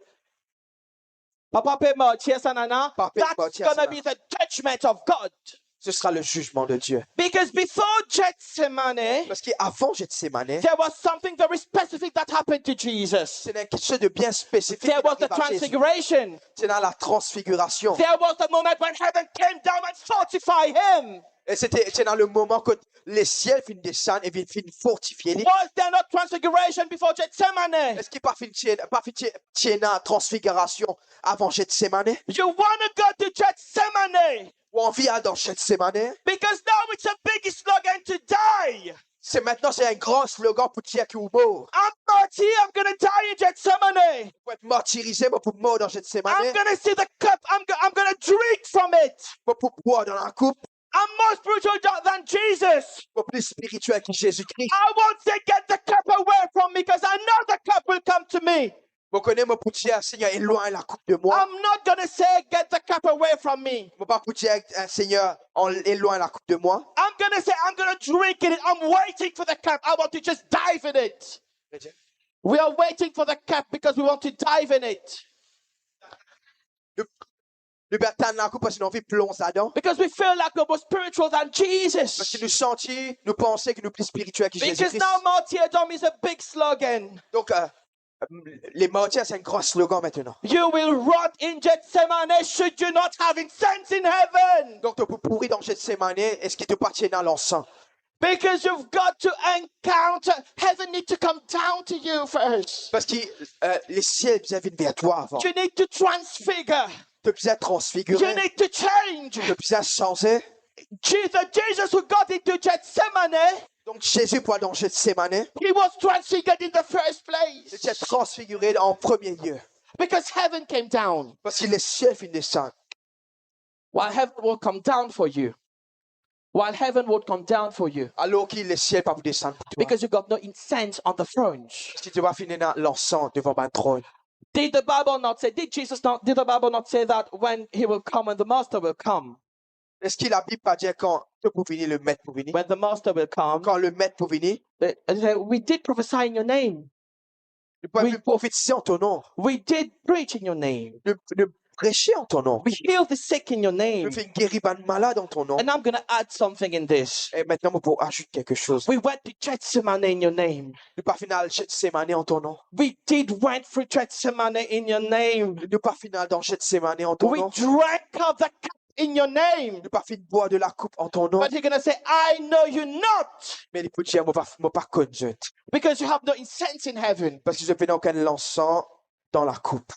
Papa pe martyr sa nana. Papa pe That's martyr going sa to nana. Be the judgment of God. Ce sera le jugement de Dieu. Because before Gethsemane, Parce qu'avant Gethsemane, there was something very specific that happened to Jesus. C'est quelque chose de bien spécifique. There Qui was the arrive à Jésus. Transfiguration. C'est dans la transfiguration. There was the moment when heaven came down and fortified him. Et c'était c'est dans le moment que le ciel finit descendre et finit fortifier lui. Was there not transfiguration before Gethsemane? Est-ce qu'il pas finit pas finit la transfiguration avant Gethsemane? You want to go to Gethsemane Ou envie aller dans Gethsemane? Because now it's a big slogan to die. C'est maintenant c'est un grand slogan pour dire qu'il est mort. I'm martyr, I'm going to die in Gethsemane. Pour être martyrisé, mais pour mort dans Gethsemane. I'm going to see the cup, I'm, go- I'm going to drink from it. Pour, pour boire dans la coupe. I'm more spiritual than- than Jesus. Pour plus spirituel que Jésus-Christ. I won't say, "Get the cup away from me," because I know the cup will come to me. Vous connaissez, moi, pour dire, Seigneur, éloigne la coupe de moi. I'm not going to say, "Get the cup away from me." Moi, pas pour dire, euh, Seigneur, en- éloigne la coupe de moi. I'm going to say, "I'm going to drink in it. I'm waiting for the cup. I want to just dive in it." We are waiting for the cup because we want to dive in it. Nous, nous attendons la coupe parce que nous avons envie de plonger là-dedans. Because we feel like we're more spiritual than Parce que Jesus. Nous sentir, nous penser que nous plus spirituels que Because Jésus-Christ. Now martyrdom is a big slogan. Donc, euh, les martyrs, c'est un grand slogan maintenant. You will rot in Gethsemane should you not have incense in heaven. Donc, tu peux pourrir dans Gethsemane, est-ce que tu pas tiens dans l'encens? Because you've got to encounter, heaven need to come down to you first. Parce que euh, les ciels viennent vers toi avant. You need to transfigure. Tu peux You transfigurer. Need to change. Tu peux changer. Jesus, Jesus who got into Gethsemane, Donc, Jésus, pour aller dans Gethsemane, he was transfigured in the first il était place. Transfiguré en premier lieu. Because heaven came down. Parce que les ciels finissent descendre. While heaven will come down for you. while heaven won't come down for you, alor ki lesiel pa pou desann pou twa. Because you got no incense on the thrones. Parski to pa finn ena lansan devan bann tronn. Did the Bible not say, did Jesus not, did the Bible not say that when he will come, when the master will come? Eski Labib pa dir kan to pou vini, Lemet pou vini? When the master will come, kan Lemet pou vini, uh, and say, "We did prophesy in your name. Nou pa finn profetize an to non. We did preach in your name. Nou, nou preche an to non. We healed the sick in your name." Nou finn geri bann malad an to non. And I'm gonna add something in this. E aster mo pou azout kiksoz. We went to Gethsemane in your name. Nou pa finn al Getsemane an to non. We did went through Gethsemane in your name. Nou pa finn al dan Getsemane an to non. We drank of the cup in your name. Nou pa finn bwar de lakoup an to non. But he's gonna say, "I know you not." Me li pou dir, "Mo pa, mo pa konn zot." Because you have no incense in heaven. Parski zot pena okenn lansan dan lakoup.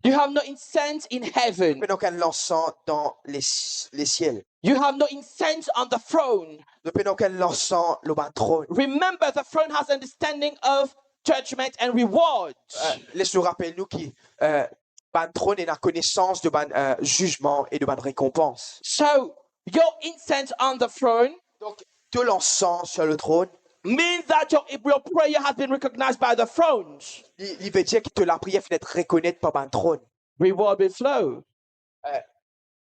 You have no incense in heaven. Zot pena okenn lansan dan les-, lesiel. You have no incense on the throne. Zot pena okenn lansan lor bann tronn. Remember, the throne has understanding of judgment and rewards. Eh, les nou rapel nou ki, eh, bann tronn ena konesans de bann, eh, zizman e de bann rekonpans. So, your incense on the throne, donk, to lansan sir letronn, means that your, your prayer has been recognized by the thrones. Li, li ve dir ki to lapriyer finn et rekonet par bann tronn. Reward will flow. Eh.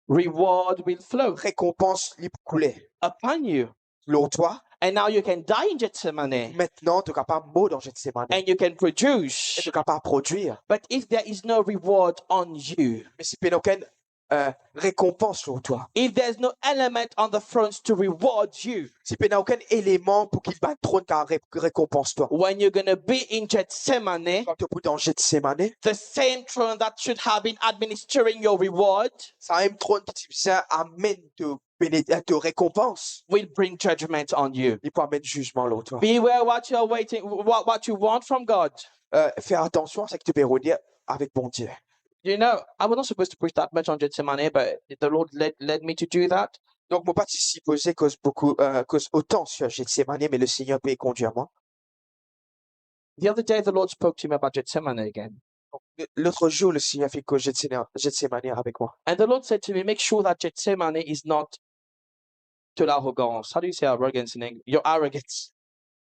Reward will flow. Rekonpans li pou koule. Upon you. Lor twa. And now you can die in Gethsemane. Aster to kapav mor dan Getsemane. And you can produce. E to kapav prodwir. But if there is no reward on you, me si pena okenn, eh, rekonpans lor twa, if there's no element on the thrones to reward you, si pena okenn eleman pou ki bann tronn kapav re-, rekonpans twa, when you're gonna be in Gethsemane, kan to pou dan Getsemane, the same throne that should have been administering your reward, sa mem tronn ki ti bizin amenn to bene-, eh, to rekonpans, will bring judgment on you. Li pou amenn zizman lor twa. Beware what you're waiting, what, what you want from God. Eh, fer atansion a seki to pe rode avek Bondie. You know, I was not supposed to preach that much on Gethsemane, but the Lord led, led me to do that. Donk, mo pa ti sipoze koz boukou, eh, koz otan sir Getsemane, me Lesegner pe kondwir mwa. The other day, the Lord spoke to me about Gethsemane again. Donk, le, lot zour, Lesegner finn koz Gethsemane, Getsemane avek mwa. And the Lord said to me, "Make sure that Gethsemane is not to l'arrogance." How do you say arrogance in English? Your arrogance.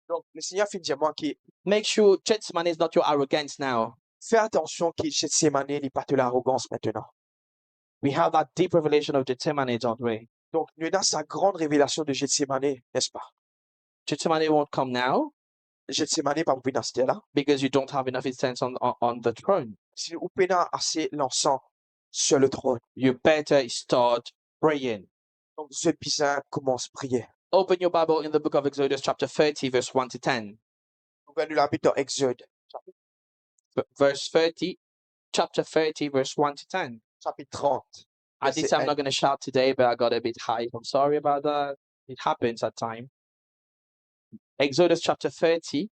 Donk, Lesegner finn dir mwa ki, make sure Gethsemane is not your arrogance now. Fer atansion ki Getsemane li pa to larogans aster. We have that deep revelation of Gethsemane, don't we? Donk, nou ena sa gran revelasion de Getsemane, nespa? Gethsemane won't come now. Getsemane pa pou vinn aster la. Because you don't have enough incense on, on, on the throne. Si ou pena ase lansan sir letronn. You better start praying. Donk, zot bizin koumans priye. Open your Bible in the book of Exodus, chapter thirty, verse one to ten. Ouver nou Labib dan Exode. V-, verse thirty, chapter thirty, verse one to ten. Sapit trant, verse un. I did say I'm not gonna shout today, but I got a bit hype. I'm sorry about that. It happens at time. Exodus chapter thirty.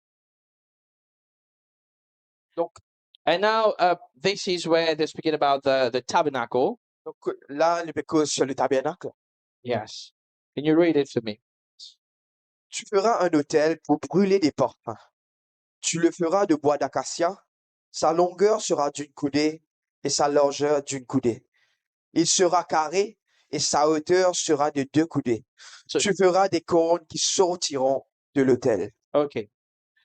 Donk, and now, uh, this is where they're speaking about the, the tabernacle. Donk, la, li pe koz sir le tabernak. Yes. Can you read it for me? Tu feras un autel pour brûler des parfums. Tu le feras de bois d'acacia. Sa longueur sera d'une coudée et sa largeur d'une coudée. Il sera carré et sa hauteur sera de deux coudées. So tu feras des cornes qui sortiront de l'autel. Okay.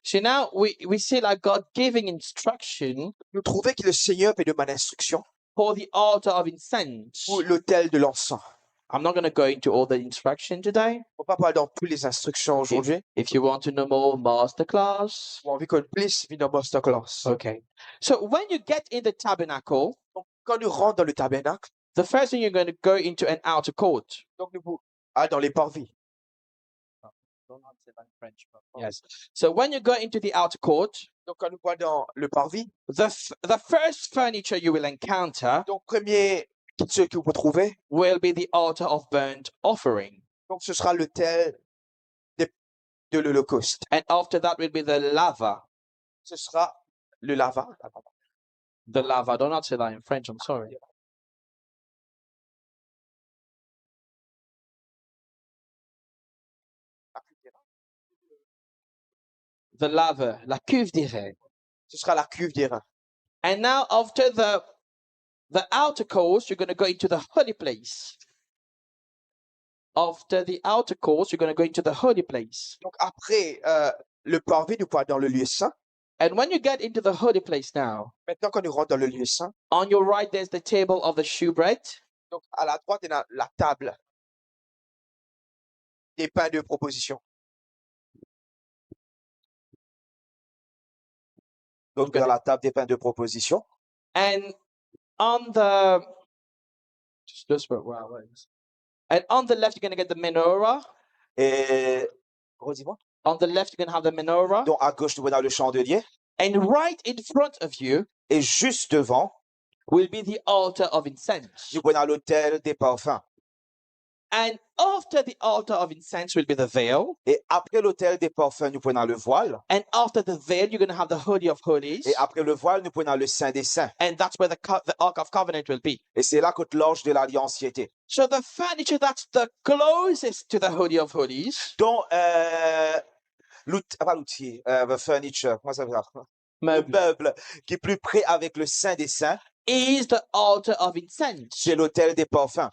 So now we, we see, like, God giving instruction. Nou trouve ki Lesegner pe donn bann instriksion. For the altar of incense. Pou lotel de lansans. I'm not gonna go into all the instruction today. Mo pa pou al dan tou le instriksion azordi. If, if you want to know more, masterclass. Ou anvi konn plis, vinn dan masterclass. Okay. So when you get in the tabernacle, donk, kan nou rant dan le tabernak, the first thing, you're gonna go into an outer court. Donk, nou pou al dan leparvi. Don't answer that in French, but yes. So when you go into the outer court, donk, kan nou pou al dan leparvi, the f-, the first furniture you will encounter, donk, premie kitsoz ki ou pou trouve, will be the altar of burnt offering. Donk, ce sera l'autel de, de l'holocauste. And after that will be the laver. Ce sera le laver. The laver. Don't answer that in French, I'm sorry. The laver, la cuve des reins. Ce sera la cuve des reins. And now, after the, the outer court, you're gonna go into the holy place. after the outer court, you're gonna go into the holy place. Donc après, euh, le parvis, nou pou al dan le lieu saint. And when you get into the holy place now, Maintenant, quand nous rentrons dans le lieu saint, on your right, there's the table of the shewbread. Donc à la droite, il y a la table des pains de proposition. Donc, Okay. Dans la table des pains de proposition. And on the, just, just, wow, wow. And on the left, you're gonna get the menorah. Et, redis-moi. On the left, you're gonna have the menorah. Donc, à gauche, nous avons le chandelier. And right in front of you, Et juste devant, will be the altar of incense. Nous avons l'autel des parfums. And after the altar of incense will be the veil. Et après l'autel des parfums, nous avons le voile. And after the veil, you're gonna have the Holy of Holies. Et après le voile, nous avons le Saint des Saints. And that's where the co-, the Ark of Covenant will be. Et c'est là que l'arche de l'alliance y était. So the furniture that's the closest to the Holy of Holies, Donc, euh, l'out-, ah, pas l'outil, euh, the furniture, comment ça s'appelle ça? Le Meuble. Meuble qui est plus près avec le Saint des Saints, is the altar of incense. C'est l'autel des parfums.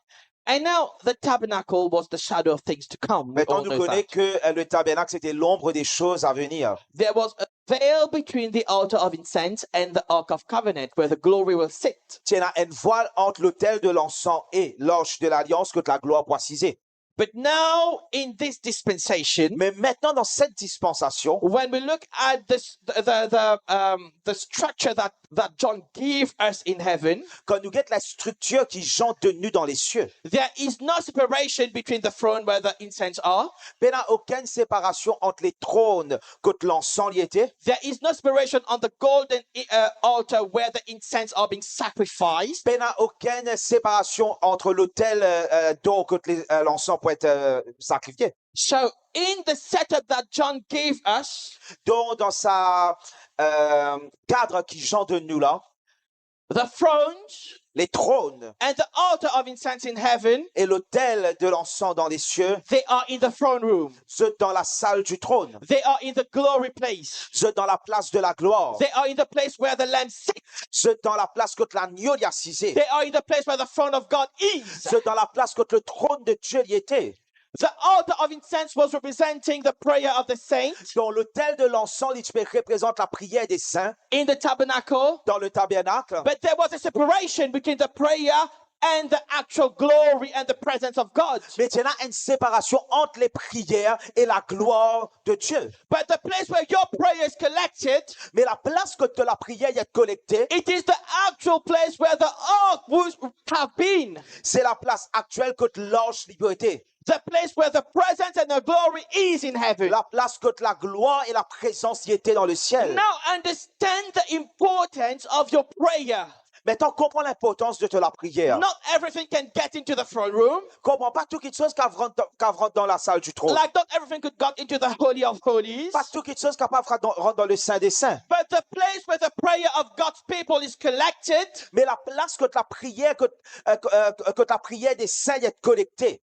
And now, the tabernacle was the shadow of things to come. We all know that. Maintenant, nous connaissons que, euh, le tabernacle, c'était l'ombre des choses à venir. There was a veil between the altar of incense and the Ark of Covenant, where the glory will sit. Ti ena enn vwal ant lotel de lansans e lark de lalians kot laglwar pou asize. But now, in this dispensation, Me maintenant, dans cette dispensation, when we look at this, the, the, the, um, the structure that, that John gave us in heaven, quand nous guettons la structure qui Jean donn nou dan lesieu, there is no separation between the throne where the incense are. Pena okenn separasion ant letron kot lansans li ete. There is no separation on the golden, uh, altar where the incense are being sacrificed. Pena okenn separasion ant lotel, euh, euh, dor kot le, euh, lansans pou et, euh, sakrifie. So, in the setup that John gave us, Donc, dans sa, euh, kad ki Jean donn nou la, the thrones letron and the altar of incense in heaven, et lotel de lansans dan lesieu, they are in the throne room. Zot dan lasal di tron. They are in the glory place. Zot dan laplas de laglwar. They are in the place where the Lamb sits. Zot dan laplas kot lagno li asize. They are in the place where the throne of God is. Zot dan laplas kot letron de Die li ete. The altar of incense was representing the prayer of the saint. Donc, lotel de lansans, li ti pe reprezant lapriyer de sin. In the tabernacle. Dan le tabernak. But there was a separation between the prayer and the actual glory and the presence of God. Me ti ena enn separasion ant lapriyer e laglwar de Die. But the place where your prayer is collected, Me laplas kot lapriyer li kolekte, it is the actual place where the ark would have been. Se laplas aktiel kot lark li pou ete. The place where the presence and the glory is in heaven. Laplas kot laglwar e laprezans li ete dan lesiel. Now understand the importance of your prayer. Maintenant, konpran linportans de to lapriyer. Not everything can get into the throne room. Konpran, pa tou kiksoz kav rant dan, kav rant dan lasal di tron. Like, not everything could got into the Holy of Holies. Pa tou kiksoz kapav rant dan, rant dan le Saint des Saints. But the place where the prayer of God's people is collected, Me laplas kot lapriyer, kot, euh, ko-, euh, kot lapriyer de sin li kolekte,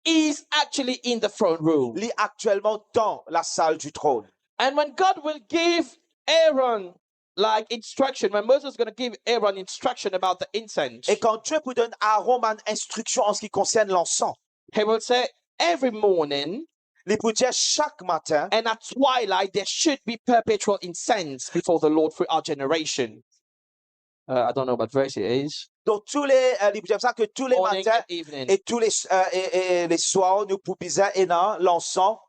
is actually in the throne room. Li aktielman dan lasal di tron. And when God will give Aaron, like, instruction, when Moses is gonna give Aaron instruction about the incense, E kan Die pou donn Aaron bann instriksion an se ki konsern lansans, he will say, "Every morning, li pou dir sak matin, and at twilight, there should be perpetual incense before the Lord through our generation." Uh, I don't know what verse it is. Donk, tou le, euh, li pou dir sa ke tou le matin e tou le, euh, e, e, e leswar, nou pou bizin ena lansans.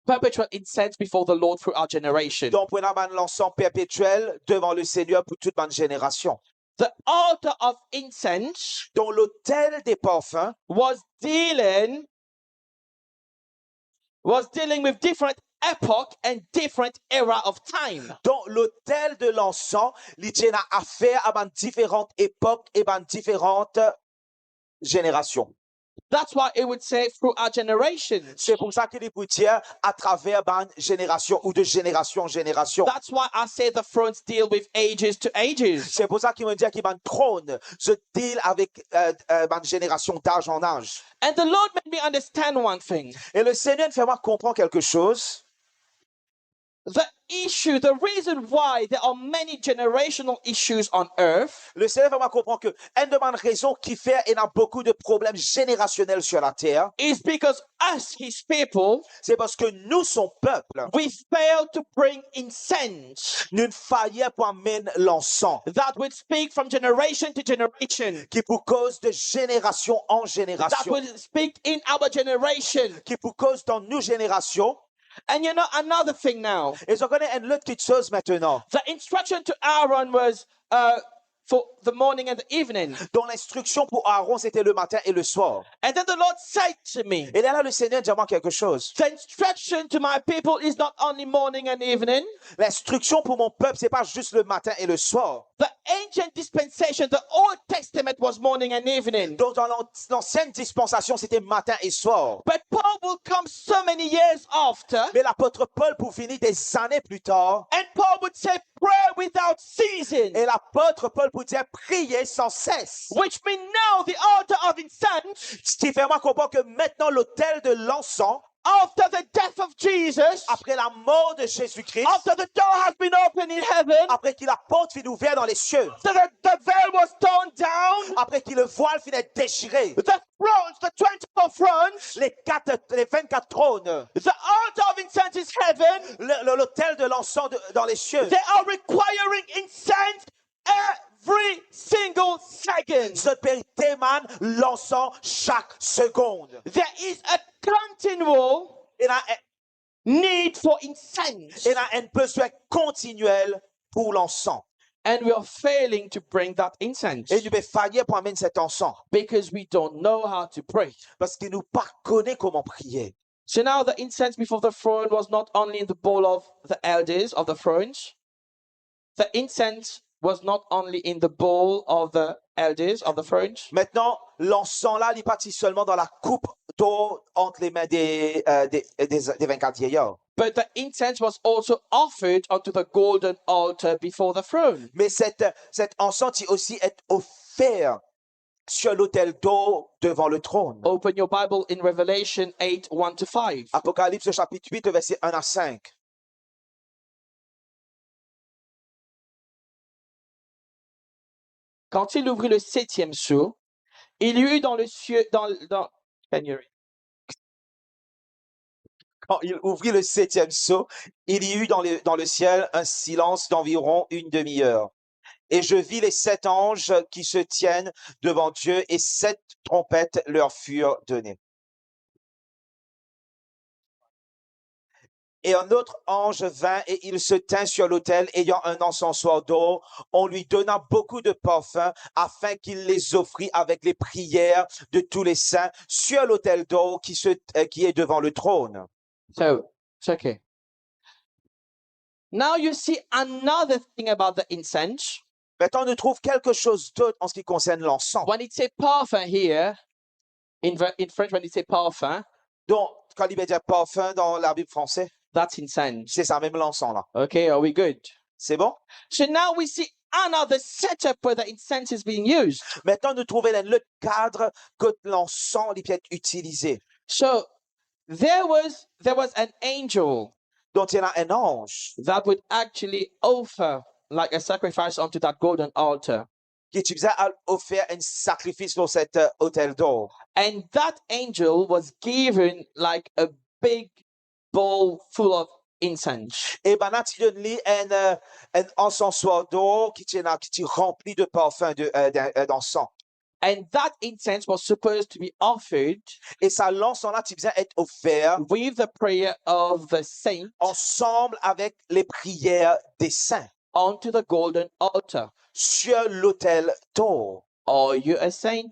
Perpetual incense before the Lord through our generation. Donk, pou ena bann lansans perpetiel devan Lesegner pou tou bann zenerasion. The altar of incense Donk, lotel de parfin was dealing was dealing with different epoch and different era of time. Donk, lotel de lansans, li ti ena afer a bann diferan epok e bann diferan zenerasion. That's why it would say, "Through our generations." Se pou sa ki li pou dir, atraver bann zenerasion ou de zenerasion an zenerasion. That's why I say the thrones deal with ages to ages. Se pou sa ki mo dir ki bann tron, zot deal avek, euh, euh, bann zenerasion daz an az. And the Lord made me understand one thing. E Lesegner fer mwa konpran kelke soz. the issue, the reason why there are many generational issues on earth Le Seigneur fait moi comprendre que une des bonnes raisons qui fait qu'il y a beaucoup de problèmes générationnels sur la terre, is because us, his people, c'est parce que nous, son peuple, we fail to bring incense nous faillions pour amener l'encens that would speak from generation to generation, qui pour cause de génération en that génération, would speak in our generation. Qui pour cause dans nos générations. And you know another thing now. Et je connais une autre petite chose maintenant, The instruction to Aaron was uh, for the morning and the evening. Dont l'instruction pour Aaron, c'était le matin et le soir. And then the Lord said to me, Et là, là, le Seigneur dit à moi quelque chose. The instruction to my people is not only morning and evening. L'instruction pour mon peuple, c'est pas juste le matin et le soir. The ancient dispensation, the Old Testament was morning and evening. Donc, dans l'an- l'ancienne dispensation, c'était matin et soir. But Paul will come so many years after Mais l'apôtre Paul, pour finir des années plus tard, and Paul would say, Pray without ceasing. Et l'apôtre Paul pour dire prier sans cesse. Which means now the altar of incense, Ce qui fait moi comprendre que maintenant l'autel de l'encens, after the death of Jesus, après la mort de Jésus-Christ, after the door has been opened in heaven, après que la porte fut ouverte dans les cieux, the, the veil was torn down, après que le voile fut déchiré, the thrones, the twenty-four thrones, les quatre, les vingt-quatre trônes, the altar of incense is heaven, le- le- l'autel de l'encens de- dans les cieux. They are requiring incense every single second. Zot pe demann l'encens chaque seconde. There is a continual Il y a, need for incense. Il y a un besoin continuel pour l'encens. And we are failing to bring that incense Et nous devons faire pour amener cet encens. Because we don't know how to pray. Parce que nous ne connaissons pas comment prier. So now the incense before the throne was not only in the bowl of the elders, of the thrones. The incense was not only in the bowl of the elders, of the thrones. Maintenant, l'encens là, il n'est pas seulement dans la coupe d'or entre les mains des, euh, des, des, des vingt-quatre vieillards. But the incense was also offered onto the golden altar before the throne. Mais cette, cet encens il aussi est offert sur l'autel d'or devant le trône. Open your Bible in Revelation eight, one to five. Apocalypse chapitre huit, verset un à cinq. Quand il ouvrit le septième sceau, il y eut dans le ciel, dans, dans, can you read? Quand il ouvrit le septième sceau, il y eut dans le, dans le ciel un silence d'environ une demi-heure. Et je vis les sept anges qui se tiennent devant Dieu, et sept trompettes leur furent données. Et un autre ange vint et il se tint sur l'autel ayant un encensoir d'or. On lui donna beaucoup de parfums afin qu'il les offrît avec les prières de tous les saints sur l'autel d'or qui, se, euh, qui est devant le trône. So, it's okay. Now you see another thing about the incense. Maintenant, on trouve quelque chose d'autre en ce qui concerne l'encens. When it say parfum here, in, ver- in French, when it say parfum, Donc, quand il veut dire parfum dans la Bible française, that's incense. C'est ça même l'encens là. Okay, are we good? C'est bon? So now we see another setup where the incense is being used. Maintenant, nous trouvons le cadre que l'encens il peut être utilisé. So there was there was an angel Donc, il y a un ange that would actually offer like a sacrifice onto that golden altar. Qui utilisait à offrir un sacrifice dans cet euh, autel d'or. And that angel was given like a big bowl full of incense. Et ben, là, tu donnes lui un, euh, un encensoir d'or qui était là, qui était rempli de parfums de, euh, d'in- euh, d'encens. And that incense was supposed to be offered Et ça, l'encens là, tu viens être offert with the prayer of the saint ensemble avec les prières des saints onto the golden altar. Sur l'autel d'or. Are you a saint?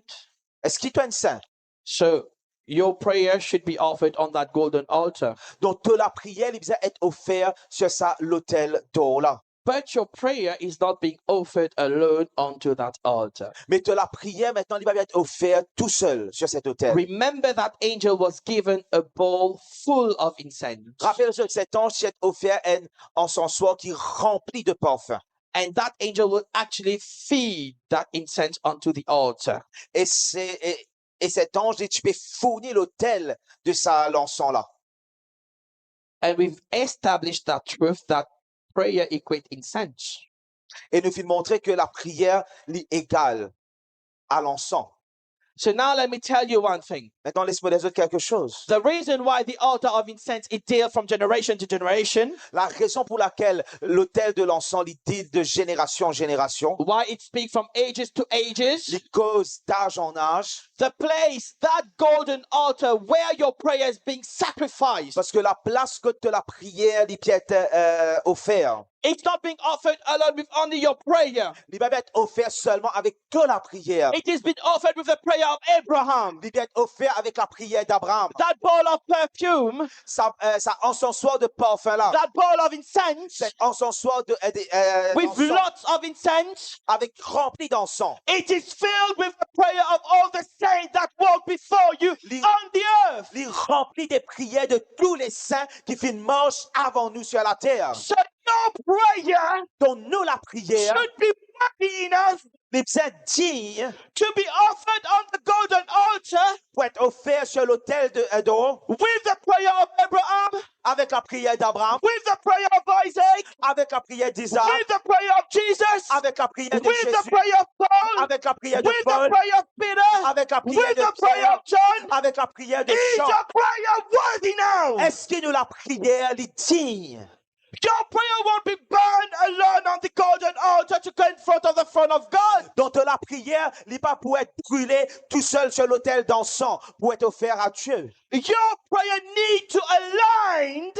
Est-ce que tu es un saint? So your prayer should be offered on that golden altar. Donc, ta prière, il vient être offert sur ça, l'autel d'or là. But your prayer is not being offered alone onto that altar. Mais ta prière, maintenant, il va être offert tout seul sur cet autel. Remember that angel was given a bowl full of incense. Rappelez-vous que cet ange s'est offert un encensoir qui est rempli de parfums. And that angel will actually feed that incense onto the altar. Et, c'est, et, et cet ange, il peut fournir l'autel de ça, l'encens là. And we've established that truth that prayer equates incense. E nou finn montre ke lapriyer li egal a lansan. So now let me tell you one thing. Maintenant, laisse-moi dire quelque chose. The reason why the altar of incense is there from generation to generation, La raison pour laquelle l'autel de l'encens li dir de génération en génération, why it speaks from ages to ages, li koz d'az an az, the place, that golden altar where your prayer is being sacrificed, parce que la place kot to lapriyer li pe et euh, ofer, it's not being offered alone with only your prayer. Li pa pe et ofer selman avek to lapriyer. It has been offered with the prayer of Abraham. Li pe et ofer avek lapriyer d'Abraham. That bowl of perfume, Sa, euh, sa encensoir de parfum la, that bowl of incense, cet encensoir de, euh, de, euh, with d'encens, lots of incense, avec rempli d'encens. It is filled with the prayer of all the saints that walk before you Li- on the earth. Li ranpli de priyer de tous les saints ki finn mars avan nou sur la terre. So your prayer Donc nou lapriyer should be worthy enough li bizin dign to be offered on the golden altar pou et ofer sur lotel de, euh, d'or, with the prayer of Abraham, avec lapriyer d'Abraham, with the prayer of Isaac, avec lapriyer d'Isaac, with the prayer of Jesus, avec lapriyer de with the Jésus, prayer of Paul, avec lapriyer de with the Paul, prayer of Peter, avec lapriyer with de the prayer Pierre, of John. Avec lapriyer de Is Jean. Your prayer worthy now? Est-ce que nou lapriyer li dign? Your prayer won't be burned alone on the golden altar to go in front of the throne of God. Donc to lapriyer li pa pou et brile tousel sur lotel d'encens pou et ofer a Dieu. Your prayer need to align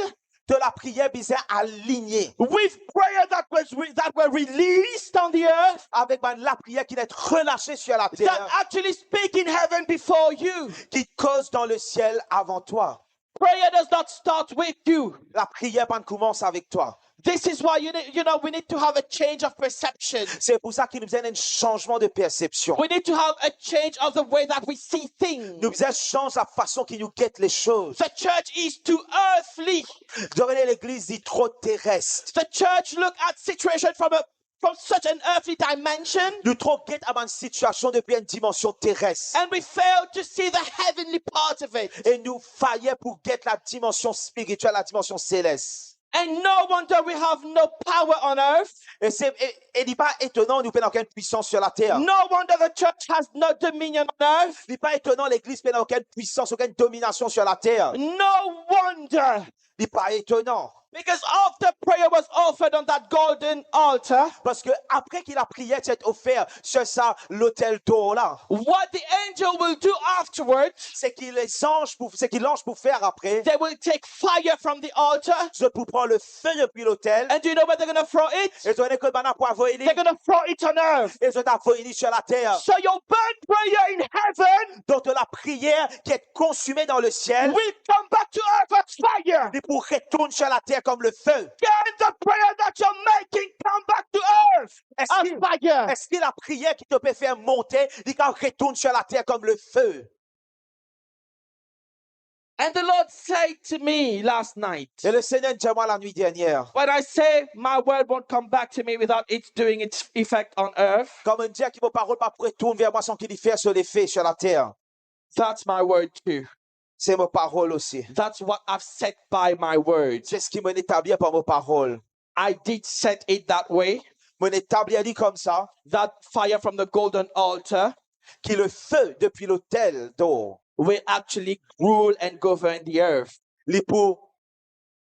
To lapriyer bizin align with prayer that was re- that were released on the earth, avek bann lapriyer ki et relase sur la that terre, actually speak in heaven before you. Ki koz dan le siel avan twa. Prayer does not start with you. Lapriyer pa koumans avek twa. This is why you need, you know, we need to have a change of perception. Se pou sa ki nou bizin enn sanzman de persepsion. We need to have a change of the way that we see things. Nou bizin sanz lafason ki nou get lezot. The church is too earthly. Zot trouve legliz li tro terest. The church look at situation from a from such an earthly dimension, Nou tro get a bann sitiasion depi enn dimansion terest. And we fail to see the heavenly part of it. E nou faye pou get la dimansion spiritiel, la dimansion seles. And no wonder we have no power on earth. E se e, e li pa etonan nou pena okenn pwisans sur la terre. No wonder the church has no dominion on earth. Li pa etonan legliz pena okenn pwisans, okenn dominasion sur la terre. No wonder. Li pa etonan. Because after prayer was offered on that golden altar, Parski apre ki lapriyer ti et ofer sur sa lotel dor la, what the angel will do afterwards, seki lezanz pou, seki lanz pou fer apre, they will take fire from the altar. Zot pou pran lefe depi lotel. And do you know where they're going to throw it? E zot kone kot bann la pou avoy li? They're going to throw it on earth. E zot avoy li sur la terre. So your burnt prayer in heaven Donk to lapriyer ki et konsime dan lesiel, will come back to earth as fire. Li pou retourn sur la terre comme le feu. Can the prayer that you're making come back to earth as Eski, fire? Eski lapriyer ki to pe fer monte, li kapav retourn sur la terre comme le feu? And the Lord said to me last night, E Lesegner dir mwa lanwit dernier, when I say my word won't come back to me without it doing its effect on earth, kan mo dir ki mo parol pa pou retourn ver mwa san ki li fer so lefe sur la terre, that's my word too. Se mo parol osi. That's what I've set by my word. Se seki mo etablir par mo parol. I did set it that way. Mo etablir li koumsa, That fire from the golden altar ki lefe depi lotel dor, will actually rule and govern the earth. Li pou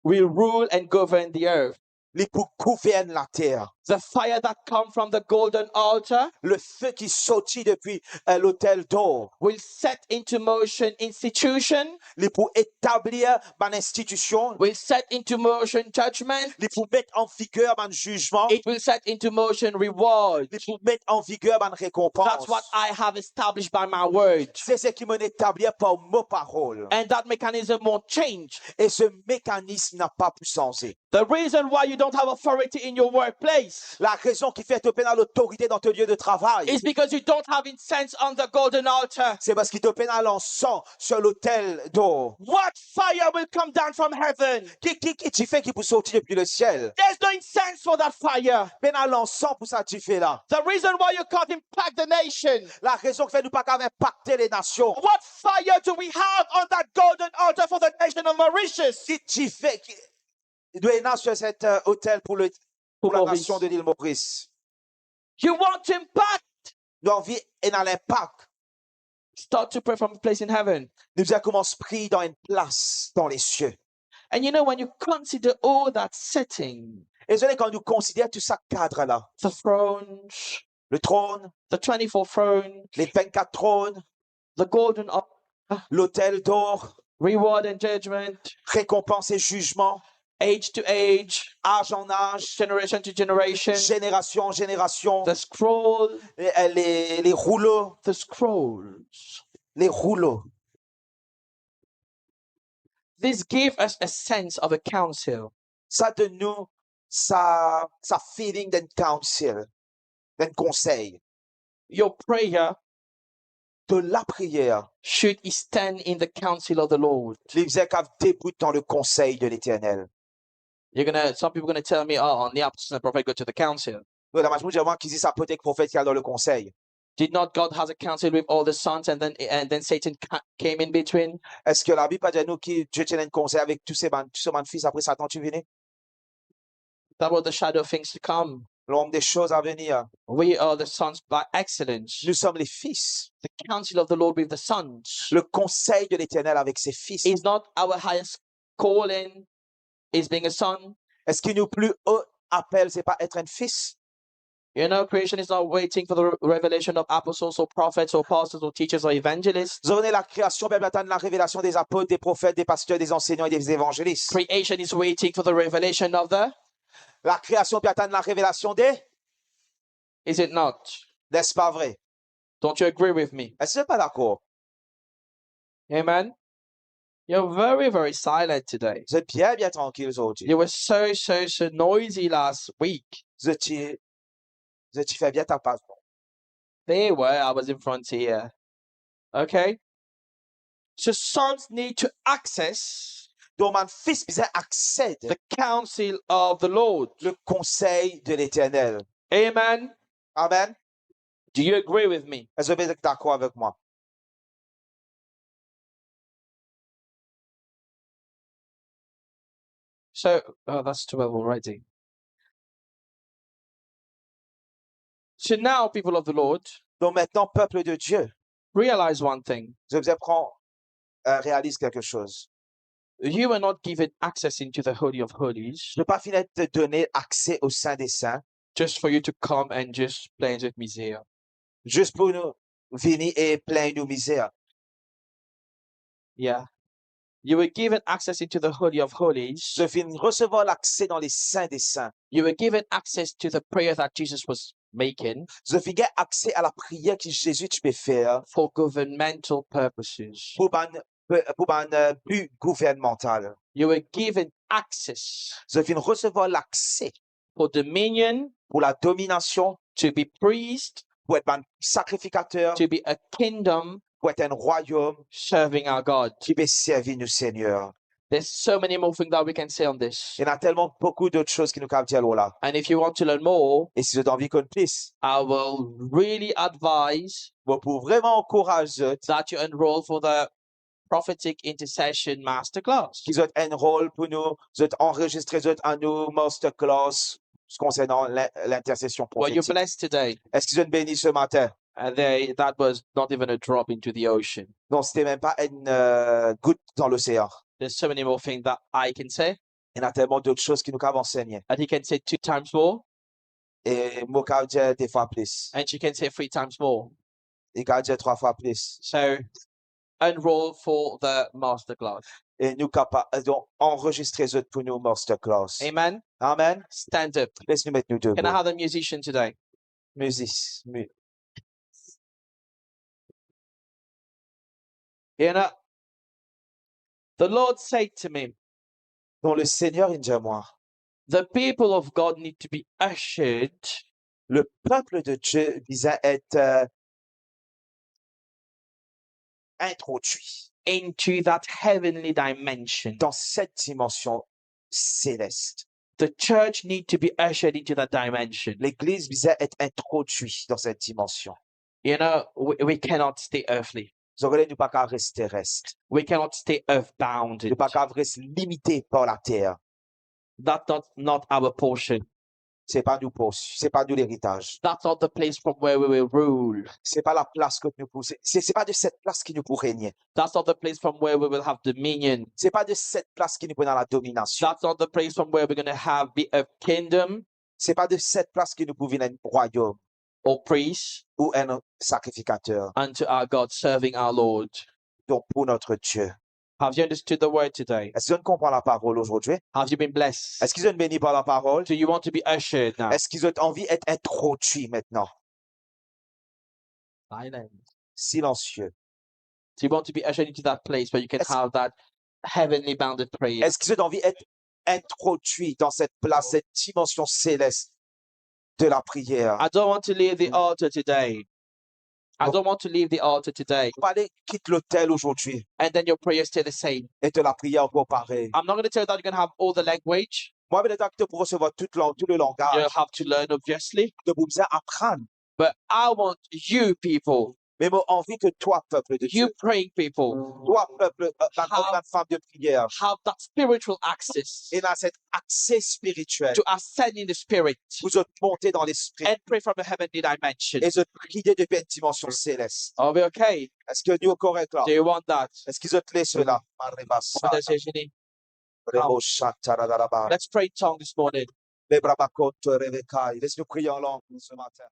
Will rule and govern the earth. Li pou gouvern later. The fire that comes from the golden altar Lefe ki sorti depi, eh, lotel dor will set into motion institution, li pou etablir bann institision, will set into motion judgment, li pou met an viger bann zizman, it will set into motion reward. Li pou met an viger bann rekonpans. That's what I have established by my word. Se seki mo etablir par mo parol. And that mechanism won't change. E se mekanism napa pou sanze. The reason why you don't have authority in your workplace Larezon ki fer to pena lotorite dan to lie de travay, is because you don't have incense on the golden altar. Se parski to pena lansan sur lotel dor. What fire will come down from heaven? Ki, ki, ki dife ki pou sorti depi lesiel? There's no incense for that fire. Pena lansan pou sa dife la. The reason why you can't impact the nation. Larezon ki fer nou pa kapav inpakte lenasion. What fire do we have on that golden altar for the nation of Mauritius? Mauritius. Ki dife ki, nou ena sur set, euh, otel pou le, pou la nasion de Lil Moris. You want impact? Nou anvi ena linpak. Start to pray from a place in heaven. Nou bizin koumans priye dan enn plas dan lesie. And you know, when you consider all that setting, E zot, kan nou konsider tou sa kad la, the thrones, le tronn, the twenty-four thrones, le vennkat tronn, the golden altar, lotel dor, reward and judgment, rekonpans e zizman, age to age, az an az, generation to generation, zenerasion an zenerasion, the scroll, e, e, le, le roulo, the scrolls, le roulo. This give us a sense of a council. Sa donn nou sa, sa feeling d'enn council, d'enn konsey. Your prayer To lapriyer should stand in the council of the Lord. Li bizin kav debout dan le konsey de Leternel. You're gonna, some people are gonna tell me, "Oh, only apostles and prophets go to the council." Non, la mazorite dimoun dir mwa ki zis apot ek profet ki al dan le konsey. Did not God has a council with all the sons and then, and then Satan ca-, came in between? Eski Labib pa dir nou ki Dieu ti ena enn konsey avek tou se bann, tou so bann fis, apre Satan ti vini? That was the shadow of things to come. L'ombre des choses à venir. We are the sons by excellence. Nous sommes les fils. The counsel of the Lord with the sons. Le conseil de l'Éternel avec ses fils. Is not our highest calling is being a son. Eski nou pli o apel se pa et enn fis? You know, creation is not waiting for the re-, revelation of apostles or prophets or pastors or teachers or evangelists. Zot kone lakreasion pe atann larevelasion de apot, de profet, de paster, de ansenyan e de evanzelis. Creation is waiting for the revelation of the La création pe atann la révélation de... Is it not? N'est-ce pas vrai? Don't you agree with me? Est-ce que vous n'êtes pas d'accord? Amen. You're very, very silent today. Vous êtes bien, bien tranquille aujourd'hui. You were so, so, so noisy last week. Vous étiez, vous étiez fait bien tapageant. They were, I was in front here. Okay? So sons need to access... Donk bann fis bizin aksede... the counsel of the Lord. Le conseil de l'Éternel. Amen. Amen. Do you agree with me? Est-ce que vous êtes d'accord avec moi? So, oh, that's twelve already. So now, people of the Lord, Donc maintenant, peuple de Dieu, realize one thing. Je vous apprends, euh, réalise quelque chose. You were not given access into the Holy of Holies. Je n'ai pas fini de te donner accès au Saint des Saints. Just for you to come and just play with mizer. Juste pour nous venir et plaindre nos misères. Yeah. You were given access into the Holy of Holies. Zot finn resevwar lakse dan le Saint des Saints. You were given access to the prayer that Jesus was making. Zot finn gagn akse a lapriyer ki Zezi ti pe fer. For governmental purposes. Pou bann, pou bann, euh, bi gouvernmantal. You were given access. Zot finn resevwar lakse. For dominion, pou ladominasion, to be priest, pou et bann sakrifikater, to be a kingdom, pou et enn rwayom, serving our God. Ki pe servi nou Segner. There's so many more things that we can say on this. Ena telman boukou dot soz ki nou kav dir lor la. And if you want to learn more, E si zot anvi konn plis, I will really advise, mo pou vreman ankouraz zot, that you enroll for the Prophetic Intercession Masterclass. Ki zot enroll pou nou, zot anrezistre zot a nou masterclass konsernan lin-, lintersesion profetik. Were you blessed today? Eski zot beni se matin? And they, that was not even a drop into the ocean. Non, se ti mem pa enn, euh, gout dan losean. There's so many more things that I can say. Ena telman dot soz ki nou kav ansegne. And he can say two times more. E mo kav dir de fwa plis. And she can say three times more. Li kav dir trwa fwa plis. So, enroll for the masterclass. E nou kapav, donk, anrezistre zot pou nou masterclass. Amen. Amen. Stand up. Les nou met nou debout. Can I have a musician today? Mizi-, mi- You know, the Lord said to me, Donk Lesegner inn dir mwa, the people of God need to be ushered, le peuple de Dieu bizin et, euh, introdwi into that heavenly dimension. Dan set dimansion selest. The church need to be ushered into that dimension. Legliz bizin et introdwi dan set dimansion. You know, we, we cannot stay earthly. Zot konn, nou pa kav res terest. We cannot stay earthbound. Nou pa kav res limite par later. That's not, not our portion. Se pa nou pos, se pa nou leritaz. That's not the place from where we will rule. Se pa laplas kot nou pou, se, se, se pa de set plas ki nou pou regne. That's not the place from where we will have dominion. Se pa de set plas ki nou pou ena ladominasion. That's not the place from where we're going to have the earth kingdom Se pa de set plas ki nou pou vinn enn rwayom or priest ou enn sakrifikater. Unto our God, serving our Lord. Donk pou notre Dieu. Have you understood the word today? Eski zot konpran laparol ozordi? Have you been blessed? Eski zot beni par laparol? Do you want to be ushered now? Eski zot anvi et introdwi aster? Silence. Silansie. Do you want to be ushered into that place where you can Es- have that heavenly bounded prayer? Eski zot anvi et introdwi dan set plas, set dimansion selest de lapriyer? I don't want to leave the altar today. I Bon. Don't want to leave the altar today Pa ale kit lotel ozordi and then your prayer stay the same. e to lapriyer ankor parey. I'm not going to tell you that you're going to have all the language. Mwa, petet to pou resevwar tout lang, tout le You'll langaz have to learn, obviously. to pou bizin aprann. But I want you people, Me mo anvi ke twa, pep de you Dieu, praying people, twa, pep, euh, bann How- bann fam de priyer, have that spiritual access ena set akse spirituel to ascend in the spirit pou zot monte dan lespri and pray from a heavenly dimension. e zot priye depi enn dimansion selest. Are we okay? Eski nou korek la? Do you want that? Eski zot le sela? Come on, let's say, Jenny. Rebo shatara daraba. Let's pray in tongue this morning. Lebrabakot revekai. Les nou priye an lang ce matin.